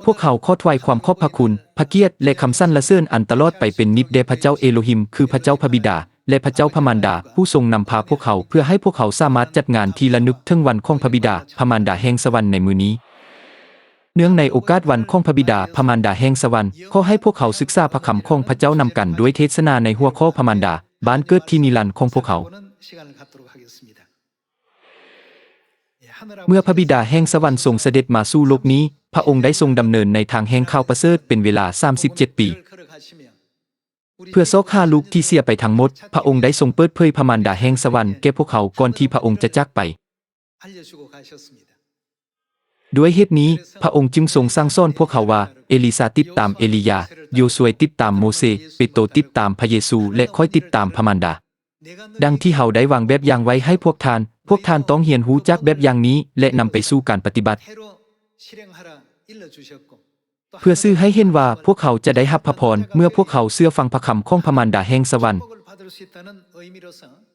ພວກເຮົາຂໍຖວາຍຄວາມຂອບພະຄຸນ, ພະກຽດ ແລະ ຄຳສັນລະເສີນອັນຕະຫຼອດໄປເປັນນິດແດ່ພະເຈົ້າເອໂລຮິມ, ຄືພະເຈົ້າພະບິດາ ແລະ ພະເຈົ້າພະມານດາ, ຜູ້ຊົງນຳພາພວກເຮົາເພື່ອໃຫ້ພວກເຮົາສາມາດຈັດງານທີ່ລະນຶກເຖິງວັນຂອງພະບິດາພະມານດາແຫ່ງສະຫວັນໃນມື້ນີ້. ເນື່ອງໃນໂອກາດວັນຂອງພະບິດາພະມານດາແຫ່ງສະຫວັນ, ຂໍໃຫ້ພວກເຮົາສຶກສາພະຄຳຂອງພະເຈົ້ານຳກັນດ້ວຍເທດສະນາໃນຫົວຂໍ້ພະມານດາ, ບ້ານເກີດທີ່ນິລັນຂອງພວກເຮົາ. ເມື່ອພະບິດາແຫ່ງສະຫວັນຊົງສະເດັດມາສູ່ໂລກນີ້, ພະອົງໄດ້ຊົງດຳເນີນໃນທາງແຫ່ງຂ່າວປະເສີດເປັນເວລາສາມສິບເຈັດປີ. ເພື່ອຊອກຫາລູກທີ່ເສຍໄປທັງໝົດ, ພະອົງໄດ້ຊົງເປີດເຜີຍພະມານດາແຫ່ງສະຫວັນແກ່ພວກເຮົາກ່ອນທີ່ພະອົງຈະຈາກໄປ. ດ້ວຍເຫດນີ້, ພະອົງຈຶ່ງຊົງສັ່ງສອນພວກເຮົາວ່າ, ເອລີຊາຕິດຕາມເອລີຢາ, ໂຢຊວຍຕິດຕາມໂມເຊ, ເປໂຕຕິດຕາມພະເຢຊູ ແລະ ຂ້ອຍຕິດຕາມພະມານດາ. ດັ່ງທີ່ເຮົາໄດ້ວາງແບບຢ່າງໄວ້ໃຫ້ພວກທ່ານ, ພວກທ່ານຕ້ອງຮຽນຮູ້ຈາກແບບຢ່າງນີ້ ແລະ ນຳໄປສູ່ການປະຕິບັດ. ເພື່ອສື່ໃຫ້ເຫັນວ່າພວກເຮົາຈະໄດ້ຮັບພະພອນເມື່ອພວກເຮົາເຊື່ອຟັງພະຄຳຂອງພະມານດາແຫ່ງສະຫວັນ.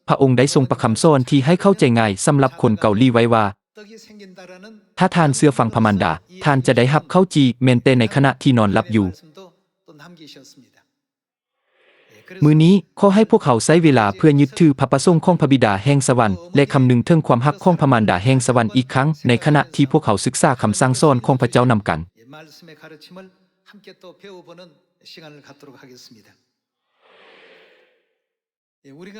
ພະອົງໄດ້ຊົງປະຄຳສອນທີ່ໃຫ້ເຂົ້າໃຈງ່າຍສຳລັບຄົນເກົາຫຼີໄວ້ວ່າ, ຖ້າທ່ານເຊື່ອຟັງພະມານດາ, ທ່ານຈະໄດ້ຮັບເຂົ້າຈີ່ແມ່ນແຕ່ໃນຂະນະທີ່ນອນຫຼັບຢູ່. ມື້ນີ້, ຂໍໃຫ້ພວກເຮົາໃຊ້ເວລາເພື່ອຍຶດຖືພະປະສົງຂອງພະບິດາແຫ່ງສະຫວັນ ແລະ ຄຳນຶງເຖິງຄວາມຮັກຂອງພະມານດາແຫ່ງສະຫວັນອີກຄັ້ງ, ໃນຂະນະທີ່ພວກເຮົາສຶກສາຄຳສັ່ງສອນຂອງພະເຈົ້ານຳກັນ.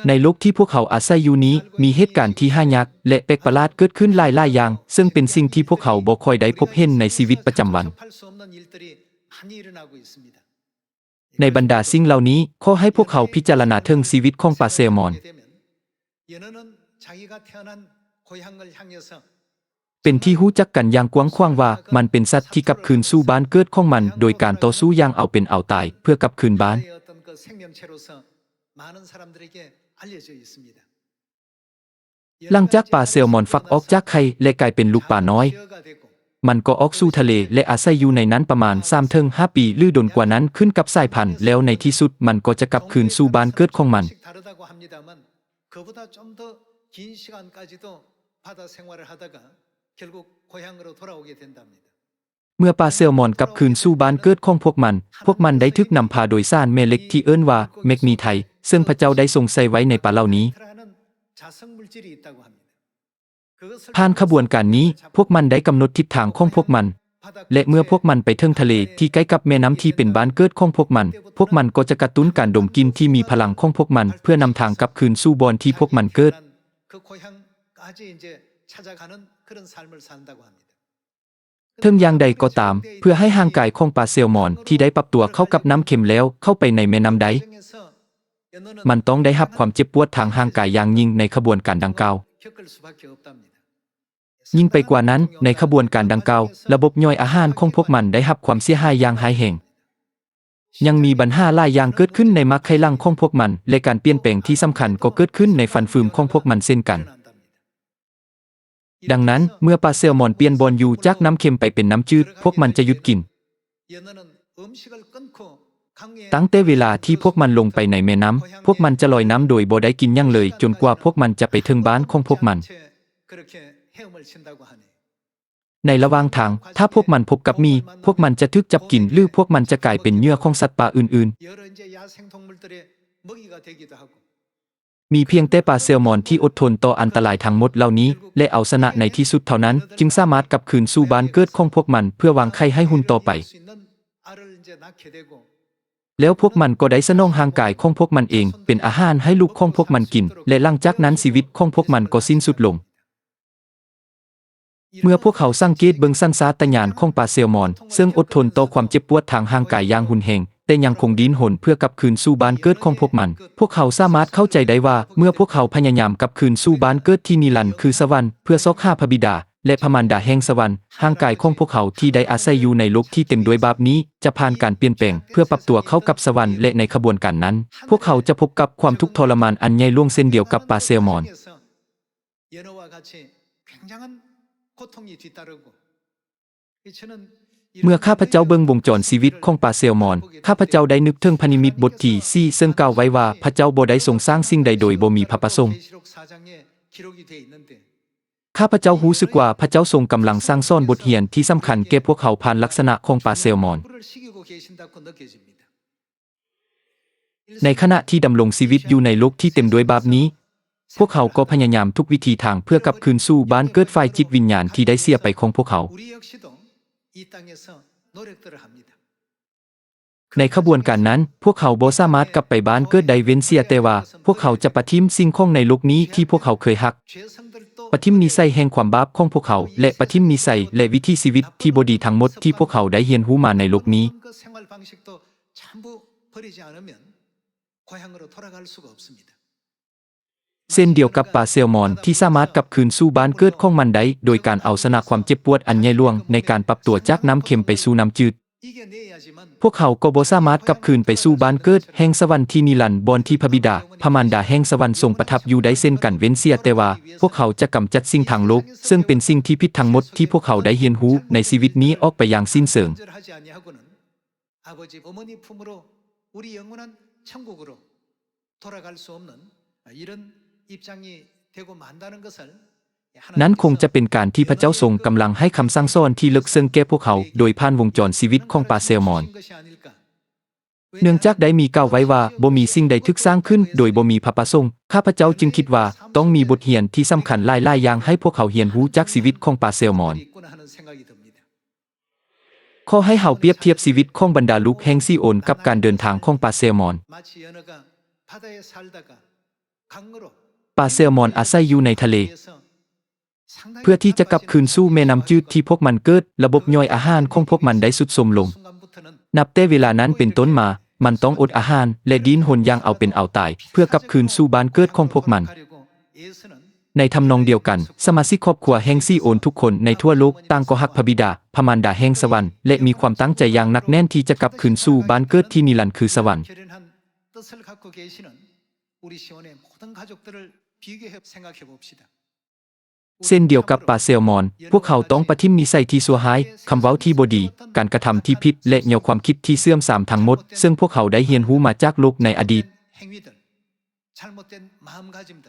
ໃນໂລກທີ່ພວກເຮົາອາໄສຢູ່ນີ້, ມີເຫດການທີ່ຫາຍາກ ແລະ ແປກປະຫຼາດເກີດຂຶ້ນຫຼາຍໆຢ່າງ, ເຊິ່ງເປັນສິ່ງທີ່ພວກເຮົາບໍ່ຄ່ອຍໄດ້ພົບເຫັນໃນຊີວິດປະຈຳວັນ. ໃນບັນດາສິ່ງເຫຼົ່ານີ້, ຂໍໃຫ້ພວກເຮົາພິຈາລະນາເຖິງຊີວິດຂອງປາແຊລມອນ. ເປັນທີ່ຮູ້ຈັກກັນຢ່າງກວ້າງຂວາງວ່າ ມັນເປັນສັດທີ່ກັບຄືນສູ່ບ້ານເກີດຂອງມັນໂດຍການຕໍ່ສູ້ຢ່າງເອົາເປັນເອົາຕາຍເພື່ອກັບຄືນບ້ານ. ຫຼັງຈາກປາແຊລມອນຟັກອອກຈາກໄຂ່ ແລະ ກາຍເປັນລູກປານ້ອຍ, ມັນກໍອອກສູ່ທະເລ ແລະ ອາໄສຢູ່ໃນນັ້ນປະມານສາມເຖິງຫ້າປີ ຫຼື ດົນກວ່ານັ້ນ, ຂຶ້ນກັບສາຍພັນ, ແລ້ວໃນທີ່ສຸດມັນກໍຈະກັບຄືນສູ່ບ້ານເກີດຂອງມັນ. 그 보다 좀 더 긴 시간까지도 바다 생활을 하다가 결국 고향으로 돌아오게 된답니다. ເມື່ອປາແຊລມອນກັບຄືນສູ່ບ້ານເກີດຂອງພວກມັນ, ພວກມັນໄດ້ຖືກນຳພາໂດຍສານແມ່ເຫຼັກທີ່ເອີ້ນວ່າແມັກນີໄທ, ເຊິ່ງພະເຈົ້າໄດ້ຊົງໃສ່ໄວ້ໃນປາເຫຼົ່ານີ້. 그것을 ຜ່ານຂະບວນການນີ້, ພວກມັນໄດ້ກຳນົດທິດທາງຂອງພວກມັນ, ແລະ ເມື່ອພວກມັນໄປເຖິງທະເລທີ່ໃກ້ກັບແມ່ນ້ຳທີ່ເປັນບ້ານເກີດຂອງພວກມັນ, ພວກມັນກໍຈະກະຕຸ້ນການດົມກິ່ນທີ່ມີພະລັງຂອງພວກມັນ ເພື່ອນຳທາງກັບຄືນສູ່ບ່ອນທີ່ພວກມັນເກີດ. 그 고향까지 이제 찾아가는 그런 삶을 산다고 합니다. ເຖິງຢ່າງໃດກໍຕາມ, ເພື່ອໃຫ້ຮ່າງກາຍຂອງປາແຊລມອນທີ່ໄດ້ປັບຕົວເຂົ້າກັບນ້ຳເຄັມແລ້ວເຂົ້າໄປໃນແມ່ນ້ຳໄດ້, ມັນຕ້ອງໄດ້ຮັບຄວາມເຈັບປວດທາງຮ່າງກາຍຢ່າງຍິ່ງໃນຂະບວນການດັ່ງກ່າວ.ຍິ່ງໄປກວ່ານັ້ນ, ໃນຂະບວນການດັ່ງກ່າວ, ລະບົບຍ່ອຍອາຫານຂອງພວກມັນໄດ້ຮັບຄວາມເສຍຫາຍຢ່າງຮ້າຍແຮງ. ຍັງມີບັນຫາຫຼາຍຢ່າງເກີດຂຶ້ນໃນໝາກໄຂ່ຫຼັງຂອງພວກມັນ, ແລະ ການປ່ຽນແປງທີ່ສຳຄັນກໍເກີດຂຶ້ນໃນຟັນຟືມຂອງພວກມັນເຊັ່ນກັນ. ດັ່ງນັ້ນ, ເມື່ອປາແຊລມອນປ່ຽນບ່ອນຢູ່ຈາກນ້ຳເຄັມໄປເປັນນ້ຳຈືດ, ພວກມັນຈະຢຸດກິນ. ຕັ້ງແຕ່ເວລາທີ່ພວກມັນລົງໄປໃນແມ່ນ້ຳ, ພວກມັນຈະລອຍນ້ຳໂດຍບໍ່ໄດ້ກິນຫຍັງເລີຍ, ຈົນກວ່າພວກມັນຈະໄປເຖິງບ້ານຂອງພວກມັນ. ໃນລະຫວ່າງທາງ, ຖ້າພວກມັນພົບກັບໝີ, ພວກມັນຈະຖືກຈັບກິນ ຫຼື ພວກມັນຈະກາຍເປັນເຫຍື່ອຂອງສັດປ່າອື່ນໆ. 여러 이제 야생동물들의 먹이가 되기도 하고. ມີພຽງແຕ່ປາແຊລມອນທີ່ອົດທົນຕໍ່ອັນຕະລາຍທັງໝົດເຫຼົ່ານີ້ ແລະ ເອົາຊະນະໃນທີ່ສຸດເທົ່ານັ້ນ, ຈຶ່ງສາມາດກັບຄືນສູ່ບ້ານເກີດຂອງພວກມັນ ເພື່ອວາງໄຂ່ໃຫ້ຮຸ່ນຕໍ່ໄປ. 알을 이제 낳게 되고. ແລ້ວພວກມັນກໍໄດ້ສະໜອງຮ່າງກາຍຂອງພວກມັນເອງເປັນອາຫານໃຫ້ລູກຂອງພວກມັນກິນ, ແລະ ຫຼັງຈາກນັ້ນຊີວິດຂອງພວກມັນກໍສິ້ນສຸດລົງ. ເມື່ອພວກເຮົາສັງເກດເບິ່ງສັນຊາດຕະຍານຂອງປາແຊລມອນ, ເຊິ່ງອົດທົນຕໍ່ຄວາມເຈັບປວດທາງຮ່າງກາຍຢ່າງຮຸນແຮງ, ແຕ່ຍັງຄົງດີ້ນຮົນເພື່ອກັບຄືນສູ່ບ້ານເກີດຂອງພວກມັນ, ພວກເຮົາສາມາດເຂົ້າໃຈໄດ້ວ່າ ເມື່ອພວກເຮົາພະຍາຍາມກັບຄືນສູ່ບ້ານເກີດທີ່ນິລັນ ຄືສະຫວັນ, ເພື່ອຊອກຫາພະບິດາ ແລະ ພະມານດາແຫ່ງສະຫວັນ, ຮ່າງກາຍຂອງພວກເຮົາທີ່ໄດ້ອາໄສຢູ່ໃນໂລກທີ່ເຕັມດ້ວຍບາບນີ້ ຈະຜ່ານການປ່ຽນແປງ ເພື່ອປັບຕົວເຂົ້າກັບສະຫວັນ, ແລະ ໃນຂະບວນການນັ້ນ, ພວກເຮົາຈະພົບກັບຄວາມທຸກທໍລະມານອັນໃຫຍ່ຫຼວງເຊັ່ນດຽວກັບປາແຊລມອນ. ເມື່ອຂ້າພະເຈົ້າເບິ່ງວົງຈອນຊີວິດຂອງປາແຊລມອນ, ຂ້າພະເຈົ້າໄດ້ນຶກເຖິງພະນິມິດບົດທີສີ່ ເຊິ່ງກ່າວໄວ້ວ່າ ພະເຈົ້າບໍ່ໄດ້ຊົງສ້າງສິ່ງໃດໂດຍບໍ່ມີພະປະສົງ. ຂ້າພະເຈົ້າຮູ້ສຶກວ່າພະເຈົ້າຊົງກຳລັງສັ່ງສອນບົດຮຽນທີ່ສຳຄັນແກ່ພວກເຮົາຜ່ານລັກສະນະຂອງປາແຊລມອນ. ໃນຂະນະທີ່ດຳລົງຊີວິດຢູ່ໃນໂລກທີ່ເຕັມດ້ວຍບາບນີ້, ພວກເຮົາກໍພະຍາຍາມທຸກວິທີທາງເພື່ອກັບຄືນສູ່ບ້ານເກີດຝ່າຍຈິດວິນຍານທີ່ໄດ້ເສຍໄປຂອງພວກເຮົາ. ໃນຂະບວນການນັ້ນ, ພວກເຮົາບໍ່ສາມາດກັບໄປບ້ານເກີດໄດ້ເວັ້ນເສຍແຕ່ວ່າພວກເຮົາຈະປະຖິ້ມສິ່ງຂອງໃນໂລກນີ້ທີ່ພວກເຮົາເຄີຍຮັກ, ປະຖິ້ມນິໄສແຫ່ງຄວາມບາບຂອງພວກເຮົາ ແລະ ປະຖິ້ມນິໄສ ແລະ ວິຖີຊີວິດທີ່ບໍ່ດີທັງໝົດທີ່ພວກເຮົາໄດ້ຮຽນຮູ້ມາໃນໂລກນີ້. ເຊັ່ນດຽວກັບປາແຊລມອນທີ່ສາມາດກັບຄືນສູ່ບ້ານເກີດຂອງມັນໄດ້ໂດຍການເອົາຊະນະຄວາມເຈັບປວດອັນໃຫຍ່ຫຼວງໃນການປັບຕົວຈາກນ້ຳເຄັມໄປສູ່ນ້ຳຈືດ, ພວກເຮົາກໍບໍ່ສາມາດກັບຄືນໄປສູ່ບ້ານເກີດແຫ່ງສະຫວັນທີ່ນິລັນ ບ່ອນທີ່ພະບິດາ, ພະມານດາແຫ່ງສະຫວັນຊົງປະທັບຢູ່ໄດ້ເຊັ່ນກັນເວັ້ນເສຍແຕ່ວ່າພວກເຮົາຈະກຳຈັດສິ່ງທາງໂລກເຊິ່ງເປັນສິ່ງທີ່ຜິດທັງໝົດທີ່ພວກເຮົາໄດ້ຮຽນຮູ້ໃນຊີວິດນີ້ອອກໄປຢ່າງສິ້ນເຊີງ. 아버지 어머니 품으로 우리 영원한 천국으로 돌아갈 수 없는 이런 입장이 되고 만다는 것을 ນັ້ນຄົງຈະເປັນການທີ່ພະເຈົ້າຊົງກຳລັງໃຫ້ຄຳສັ່ງສອນທີ່ເລິກເຊິ່ງແກ່ພວກເຮົາໂດຍຜ່ານວົງຈອນຊີວິດຂອງປາແຊລມອນ. ເນື່ອງຈາກໄດ້ມີກ່າວໄວ້ວ່າບໍ່ມີສິ່ງໃດຖືກສ້າງຂຶ້ນໂດຍບໍ່ມີພະປະສົງ, ຂ້າພະເຈົ້າຈຶ່ງຄິດວ່າຕ້ອງມີບົດຮຽນທີ່ສຳຄັນຫຼາຍໆຢ່າງໃຫ້ພວກເຮົາຮຽນຮູ້ຈາກຊີວິດຂອງປາແຊລມອນ. ຂໍໃຫ້ເຮົາປຽບທຽບຊີວິດຂອງບັນດາລູກແຫ່ງຊີໂອນກັບການເດີນທາງຂອງປາແຊລມອນ. 마치 연어가 바다에 살다가 강으로 ປາແຊລມອນອາໄສຢູ່ໃນທະເລ. 상당히 ເພື່ອທີ່ຈະກັບຄືນສູ່ແມ່ນ້ຳຈືດທີ່ພວກມັນເກີດ, ລະບົບຍ່ອຍອາຫານຂອງພວກມັນໄດ້ຊຸດໂຊມລົງ. 순간부터는 ນັບແຕ່ເວລານັ້ນເປັນຕົ້ນມາ, ມັນຕ້ອງອົດອາຫານ ແລະ ດີ້ນຮົນຢ່າງເອົາເປັນເອົາຕາຍ ເພື່ອກັບຄືນສູ່ບ້ານເກີດຂອງພວກມັນ. ໃນທຳນອງດຽວກັນ, ສະມາຊິກຄອບຄົວແຫ່ງຊີໂອນທຸກຄົນໃນທົ່ວໂລກຕ່າງກໍຮັກພະບິດາ, ພະມານດາແຫ່ງສະຫວັນ ແລະ ມີຄວາມຕັ້ງໃຈຢ່າງໜັກແໜ້ນທີ່ຈະກັບຄືນສູ່ບ້ານເກີດທີ່ນິລັນຄືສະຫວັນ. 결연한 뜻을 갖고 계시는 우리 시온의 모든 가족들을 비교해 생각해 봅시다. ເຊັ່ນດຽວກັບປາແຊລມອນ, ພວກເຮົາຕ້ອງປະຖິ້ມນິໄສທີ່ຊົ່ວຮ້າຍ, ຄຳເວົ້າທີ່ບໍ່ດີ, ການກະທຳທີ່ຜິດ ແລະ ແນວຄວາມຄິດທີ່ເສື່ອມຊາມທັງໝົດ, ເຊິ່ງພວກເຮົາໄດ້ຮຽນຮູ້ມາຈາກໂລກໃນອະດີດ. 행위들, 잘못된 마음가짐들,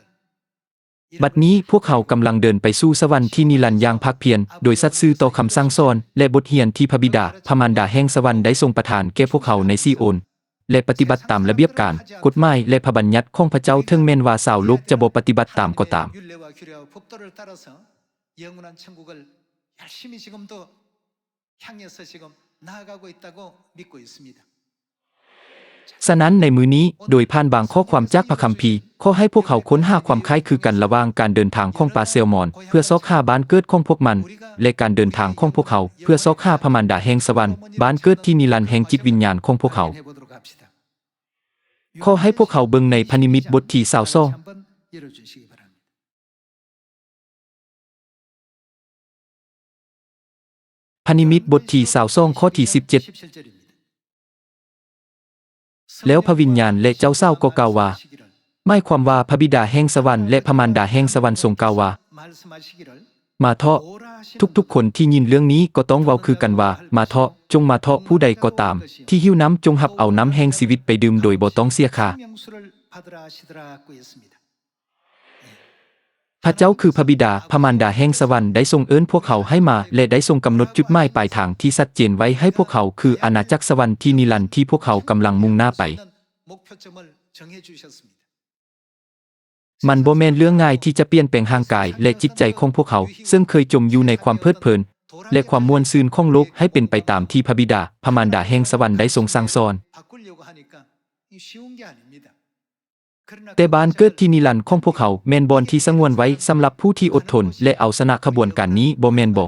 ບັດນີ້ພວກເຮົາກຳລັງເດີນໄປສູ່ສະຫວັນທີ່ນິລັນຢ່າງພາກພຽນ, ໂດຍສັດຊື່ຕໍ່ຄຳສັ່ງສອນ ແລະ ບົດຮຽນທີ່ພະບິດາ, ພະມານດາແຫ່ງສະຫວັນໄດ້ຊົງປະທານແກ່ພວກເຮົາໃນຊີໂອນ ແລະ ປະຕິບັດຕາມລະບຽບການ, ກົດໝາຍ ແລະ ພະບັນຍັດຂອງພະເຈົ້າ, ເຖິງແມ່ນວ່າຊາວໂລກຈະບໍ່ປະຕິບັດຕາມກໍຕາມ. 율례와 규례와 법도를 따라서 영원한 천국을 열심히 지금도 향해서 지금 나아가고 있다고 믿고 있습니다. ສະນັ້ນໃນມື້ນີ້, ໂດຍຜ່ານບາງຂໍ້ຄວາມຈາກພະຄຳພີ, ຂໍໃຫ້ພວກເຮົາຄົ້ນຫາຄວາມຄ້າຍຄືກັນລະຫວ່າງການເດີນທາງຂອງປາແຊລມອນ ເພື່ອຊອກຫາບ້ານເກີດຂອງພວກມັນ ແລະ ການເດີນທາງຂອງພວກເຮົາເພື່ອຊອກຫາພະມານດາແຫ່ງສະຫວັນ, ບ້ານເກີດທີ່ນິລັນແຫ່ງຈິດວິນຍານຂອງພວກເຮົາ. ຂໍໃຫ້ພວກເຮົາເບິ່ງໃນພະນິມິດບົດທີຊາວສອງ. ພະນິມິດບົດທີຊາວສອງ ຂໍ້ທີສິບເຈັດ. ແລ້ວພະວິນຍານ ແລະ ເຈົ້າສາວກໍກ່າວວ່າ, ໝາຍຄວາມວ່າພະບິດາແຫ່ງສະຫວັນ ແລະ ພະມານດາແຫ່ງສະຫວັນຊົງກ່າວວ່າ, ມາເທາະ. ທຸກໆຄົນທີ່ຍິນເລື່ອງນີ້ກໍຕ້ອງເວົ້າຄືກັນວ່າ, ມາເທາະ, ຈົ່ງມາເທາະ, ຜູ້ໃດກໍຕາມທີ່ຫິວນ້ຳ ຈົ່ງຮັບເອົານ້ຳແຫ່ງຊີວິດໄປດື່ມໂດຍບໍ່ຕ້ອງເສຍຄ່າ. 생명수를 받으라 하시더라 하고 있습니다. ພະເຈົ້າຄືພະບິດາ, ພະມານດາແຫ່ງສະຫວັນໄດ້ຊົງເອີ້ນພວກເຮົາໃຫ້ມາ ແລະ ໄດ້ຊົງກຳນົດຈຸດໝາຍປາຍທາງທີ່ຊັດເຈນໄວ້ໃຫ້ພວກເຮົາ, ຄືອານາຈັກສະຫວັນທີ່ນິລັນທີ່ພວກເຮົາກຳລັງມຸ່ງໜ້າໄປ. 목표점을 정해 주셨습니다. ມັນບໍ່ແມ່ນເລື່ອງງ່າຍທີ່ຈະປ່ຽນແປງຮ່າງກາຍ ແລະ ຈິດໃຈຂອງພວກເຮົາ, ເຊິ່ງເຄີຍຈົມຢູ່ໃນຄວາມເພີດເພີນ ແລະ ຄວາມມ່ວນຊື່ນຂອງໂລກ, ໃຫ້ເປັນໄປຕາມທີ່ພະບິດາ, ພະມານດາແຫ່ງສະຫວັນໄດ້ຊົງສັ່ງສອນ. 바꾸려고 하니까 쉬운 게 아닙니다. ແຕ່ບ້ານເກີດທີ່ນິລັນຂອງພວກເຮົາແມ່ນບ່ອນທີ່ສະຫງວນໄວ້ສຳລັບຜູ້ທີ່ອົດທົນ ແລະ ເອົາຊະນະຂະບວນການນີ້, ບໍ່ແມ່ນບໍ?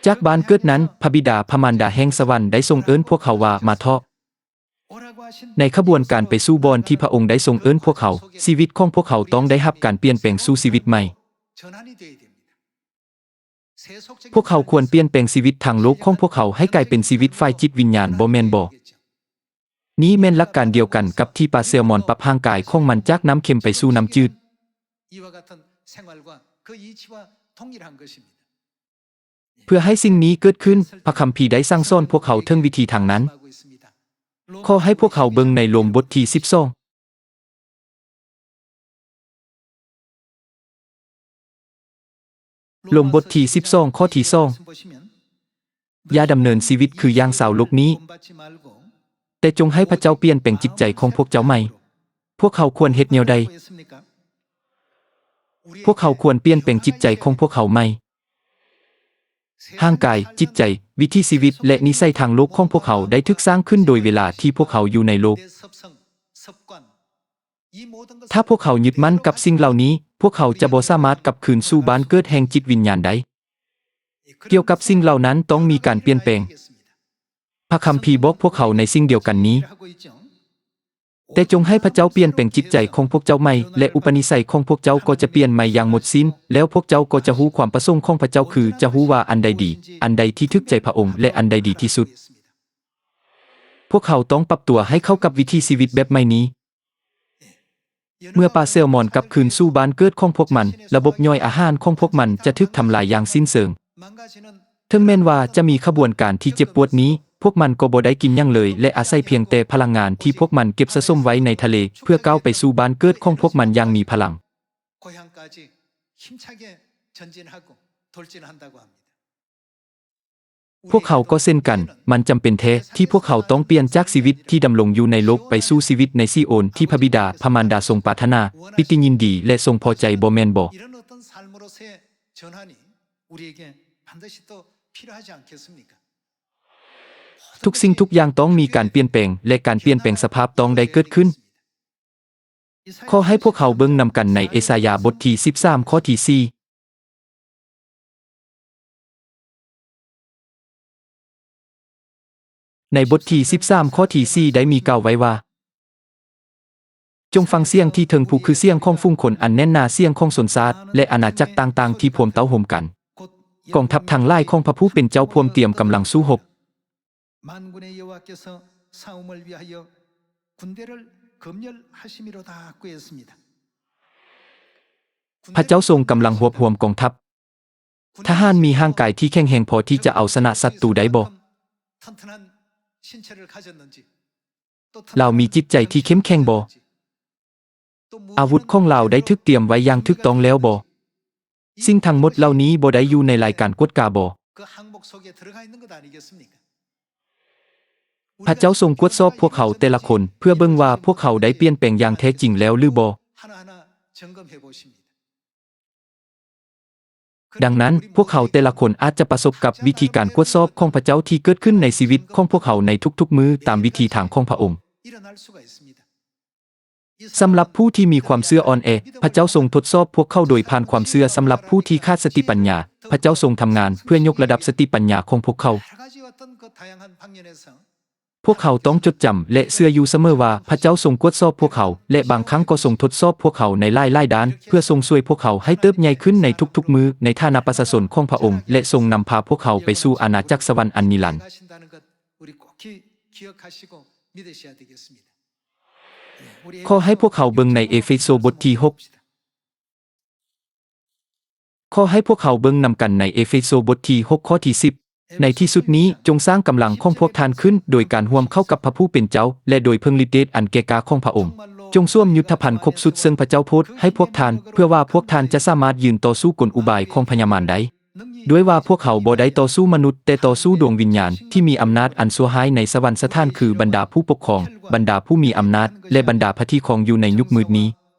ຈາກບ້ານເກີດນັ້ນ, ພະບິດາ, ພະມານດາແຫ່ງສະຫວັນໄດ້ຊົງເອີ້ນພວກເຮົາວ່າ, ມາເທາະ. ໃນຂະບວນການໄປສູ່ບ່ອນທີ່ພະອົງໄດ້ຊົງເອີ້ນພວກເຮົາ, ຊີວິດຂອງພວກເຮົາຕ້ອງໄດ້ຮັບການປ່ຽນແປງສູ່ຊີວິດໃໝ່. ພວກເຮົາຄວນປ່ຽນແປງຊີວິດທາງໂລກຂອງພວກເຮົາໃຫ້ກາຍເປັນຊີວິດຝ່າຍຈິດວິນຍານ, ບໍ່ແມ່ນບໍ? ນີ້ແມ່ນຫຼັກການດຽວກັນກັບທີ່ປາແຊລມອນປັບຮ່າງກາຍຂອງມັນຈາກນ້ຳເຄັມໄປສູ່ນ້ຳຈືດ. 이와 같은 생활과 그 이치와 동일한 것입니다. ເພື່ອໃຫ້ສິ່ງນີ້ເກີດຂຶ້ນ, ພະຄຳພີໄດ້ສັ່ງສອນພວກເຮົາເຖິງວິທີທາງນັ້ນ. ຂໍໃຫ້ພວກເຮົາເບິ່ງໃນໂລມບົດທີສິບສອງ. ໂຣມບົດທີສິບສອງ ຂໍ້ທີສອງ ຢ່າດຳເນີນຊີວິດຄືຢ່າງຊາວໂລກນີ້, ແຕ່ຈົ່ງໃຫ້ພະເຈົ້າປ່ຽນແປງຈິດໃຈຂອງພວກເຈົ້າໃໝ່. ພວກເຮົາຄວນເຮັດແນວໃດ? ພວກເຮົາຄວນປ່ຽນແປງຈິດໃຈຂອງພວກເຮົາໃໝ່. ຮ່າງກາຍ, ຈິດໃຈ, ວິຖີຊີວິດ ແລະ ນິໄສທາງໂລກຂອງພວກເຮົາໄດ້ຖືກສ້າງຂຶ້ນໂດຍເວລາທີ່ພວກເຮົາຢູ່ໃນໂລກ. ຖ້າພວກເຮົາຍຶດໝັ້ນກັບສິ່ງເຫຼົ່ານີ້, ພວກເຮົາຈະບໍ່ສາມາດກັບຄືນສູ່ບ້ານເກີດແຫ່ງຈິດວິນຍານໄດ້. ກ່ຽວກັບສິ່ງເຫຼົ່ານັ້ນຕ້ອງມີການປ່ຽນແປງ. ພະຄຳພີບອກພວກເຮົາໃນສິ່ງດຽວກັນນີ້, ແຕ່ຈົ່ງໃຫ້ພະເຈົ້າປ່ຽນແປງຈິດໃຈຂອງພວກເຈົ້າໃໝ່, ແລະ ອຸປະນິໄສຂອງພວກເຈົ້າກໍຈະປ່ຽນໃໝ່ຢ່າງໝົດສິ້ນ, ແລ້ວພວກເຈົ້າກໍຈະຮູ້ຄວາມປະສົງຂອງພະເຈົ້າ, ຄືຈະຮູ້ວ່າອັນໃດດີ, ອັນໃດທີ່ຖືກໃຈພະອົງ ແລະ ອັນໃດດີທີ່ສຸດ. ພວກເຮົາຕ້ອງປັບຕົວໃຫ້ເຂົ້າກັບວິຖີຊີວິດແບບໃໝ່ນີ້. ເມື່ອປາແຊວມອນກັບຄືນສູ່ບ້ານເກີດຂອງພວກມັນ, ລະບົບຍ່ອຍອາຫານຂອງພວກມັນຈະຖືກທຳລາຍຢ່າງສິ້ນເຊີງ. ເຖິງແມ່ນວ່າຈະມີຂະບວນການທີ່ເຈັບປວດນີ້, ພວກມັນກໍບໍ່ໄດ້ກິນຫຍັງເລີຍ ແລະ ອາໄສພຽງແຕ່ພະລັງງານທີ່ພວກມັນເກັບສະສົມໄວ້ໃນທະເລ ເພື່ອກ້າວໄປສູ່ບ້ານເກີດຂອງພວກມັນຢ່າງມີພະລັງ. ພວກເຮົາກໍເຊັ່ນກັນ, ມັນຈຳເປັນແທ້ທີ່ພວກເຮົາຕ້ອງປ່ຽນຈາກຊີວິດທີ່ດຳລົງຢູ່ໃນໂລກໄປສູ່ຊີວິດໃນຊີໂອນທີ່ພະບິດາພະມານດາຊົງປາດຖະໜາ, ປິຕິຍິນດີ ແລະ ຊົງພໍໃຈ, ບໍ່ແມ່ນບໍ? ທຸກສິ່ງທຸກຢ່າງຕ້ອງມີການປ່ຽນແປງ ແລະ ການປ່ຽນແປງສະພາບຕ້ອງໄດ້ເກີດຂຶ້ນ. ຂໍໃຫ້ພວກເຮົາເບິ່ງນຳກັນໃນເອສາຍາບົດທີສິບສາມ ຂໍ້ທີສີ່. ໃນບົດທີສິບສາມ ຂໍ້ທີສີ່ ໄດ້ມີກ່າວໄວ້ວ່າ, ຈົ່ງຟັງສຽງທີ່ເທິງພູ ຄືສຽງຂອງຝູງຄົນອັນແໜ້ນໜາ, ສຽງຂອງຊົນຊາດ ແລະ ອານາຈັກຕ່າງໆທີ່ພວມເຕົ້າໂຮມກັນ. ກອງທັບທັງຫຼາຍຂອງພະຜູ້ເປັນເຈົ້າພວມຕຽມກຳລັງສູ້ຮົບ. 만군의 여호와께서 싸움을 위하여 군대를 검열하심이로다 하였습니다. ພະເຈົ້າຊົງກຳລັງຮວບຮວມກອງທັບ. ທະຫານມີຮ່າງກາຍທີ່ແຂງແຮງພໍທີ່ຈະເອົາຊະນະສັດຕູໄດ້ບໍ່? 튼ນນະນ ລາວມີຈິດໃຈທີ່ເຂັ້ມແຂງບໍ່? ອາວຸດຂອງລາວໄດ້ຖືກຕຽມໄວ້ຢ່າງຖືກຕ້ອງແລ້ວບໍ່? ສິ່ງທັງໝົດເຫຼົ່ານີ້ບໍ່ໄດ້ຢູ່ໃນລາຍການກວດກາບໍ່? ພະເຈົ້າຊົງກວດສອບພວກເຮົາແຕ່ລະຄົນ ເພື່ອເບິ່ງວ່າພວກເຮົາໄດ້ປ່ຽນແປງຢ່າງແທ້ຈິງແລ້ວຫຼືບໍ່? ດັ່ງນັ້ນ, ພວກເຮົາແຕ່ລະຄົນອາດຈະປະສົບກັບວິທີການກວດສອບຂອງພະເຈົ້າທີ່ເກີດຂຶ້ນໃນຊີວິດຂອງພວກເຮົາໃນທຸກໆມື້ຕາມວິທີທາງຂອງພະອົງ. ສຳລັບຜູ້ທີ່ມີຄວາມເຊື່ອອ່ອນແອ, ພະເຈົ້າຊົງທົດສອບພວກເຂົາໂດຍຜ່ານຄວາມເຊື່ອ. ສຳລັບຜູ້ທີ່ຂາດສະຕິປັນຍາ, ພະເຈົ້າຊົງທຳງານເພື່ອຍົກລະດັບສະຕິປັນຍາຂອງພວກເຂົາ. ພວກເຮົາຕ້ອງຈົດຈຳ ແລະ ເຊື່ອຢູ່ສະເໝີວ່າພະເຈົ້າຊົງກວດສອບພວກເຮົາ ແລະ ບາງຄັ້ງກໍຊົງທົດສອບພວກເຮົາໃນຫຼາຍໆດ້ານ ເພື່ອຊົງຊ່ວຍພວກເຮົາໃຫ້ເຕີບໃຫຍ່ຂຶ້ນໃນທຸກໆມື້ໃນຖານະປະຊາຊົນຂອງພະອົງ ແລະ ຊົງນຳພາພວກເຮົາໄປສູ່ອານາຈັກສະຫວັນອັນນິລັນ. ຂໍໃຫ້ພວກເຮົາເບິ່ງໃນເອເຟໂຊບົດທີຫົກ. ຂໍໃຫ້ພວກເຮົາເບິ່ງນຳກັນໃນເອເຟໂຊບົດທີຫົກ ຂໍ້ທີສິບ. ໃນທີ່ສຸດນີ້, ຈົ່ງສ້າງກຳລັງຂອງພວກທ່ານຂຶ້ນ ໂດຍການຮ່ວມເຂົ້າກັບພະຜູ້ເປັນເຈົ້າ ແລະ ໂດຍເພິ່ງລິດເດດອັນແກ່ກ້າຂອງພະອົງ. ຈົ່ງສວມຍຸດທະພັນຄົບຊຸດເຊິ່ງພະເຈົ້າໂພດໃຫ້ພວກທ່ານ, ເພື່ອວ່າພວກທ່ານຈະສາມາດຢືນຕໍ່ສູ້ກົນອຸບາຍຂອງພະຍາມານໄດ້. ດ້ວຍວ່າພວກເຮົາບໍ່ໄດ້ຕໍ່ສູ້ມະນຸດ, ແຕ່ຕໍ່ສູ້ດວງວິນຍານທີ່ມີອຳນາດອັນຊົ່ວຮ້າຍໃນສະຫວັນສະຖານ, ຄືບັນດາຜູ້ປົກຄອງ, ບັນດາຜູ້ມີອຳນາດ ແລະ ບັນດາພະທີ່ຄອງຢູ່ໃນຍຸກມືດນີ້.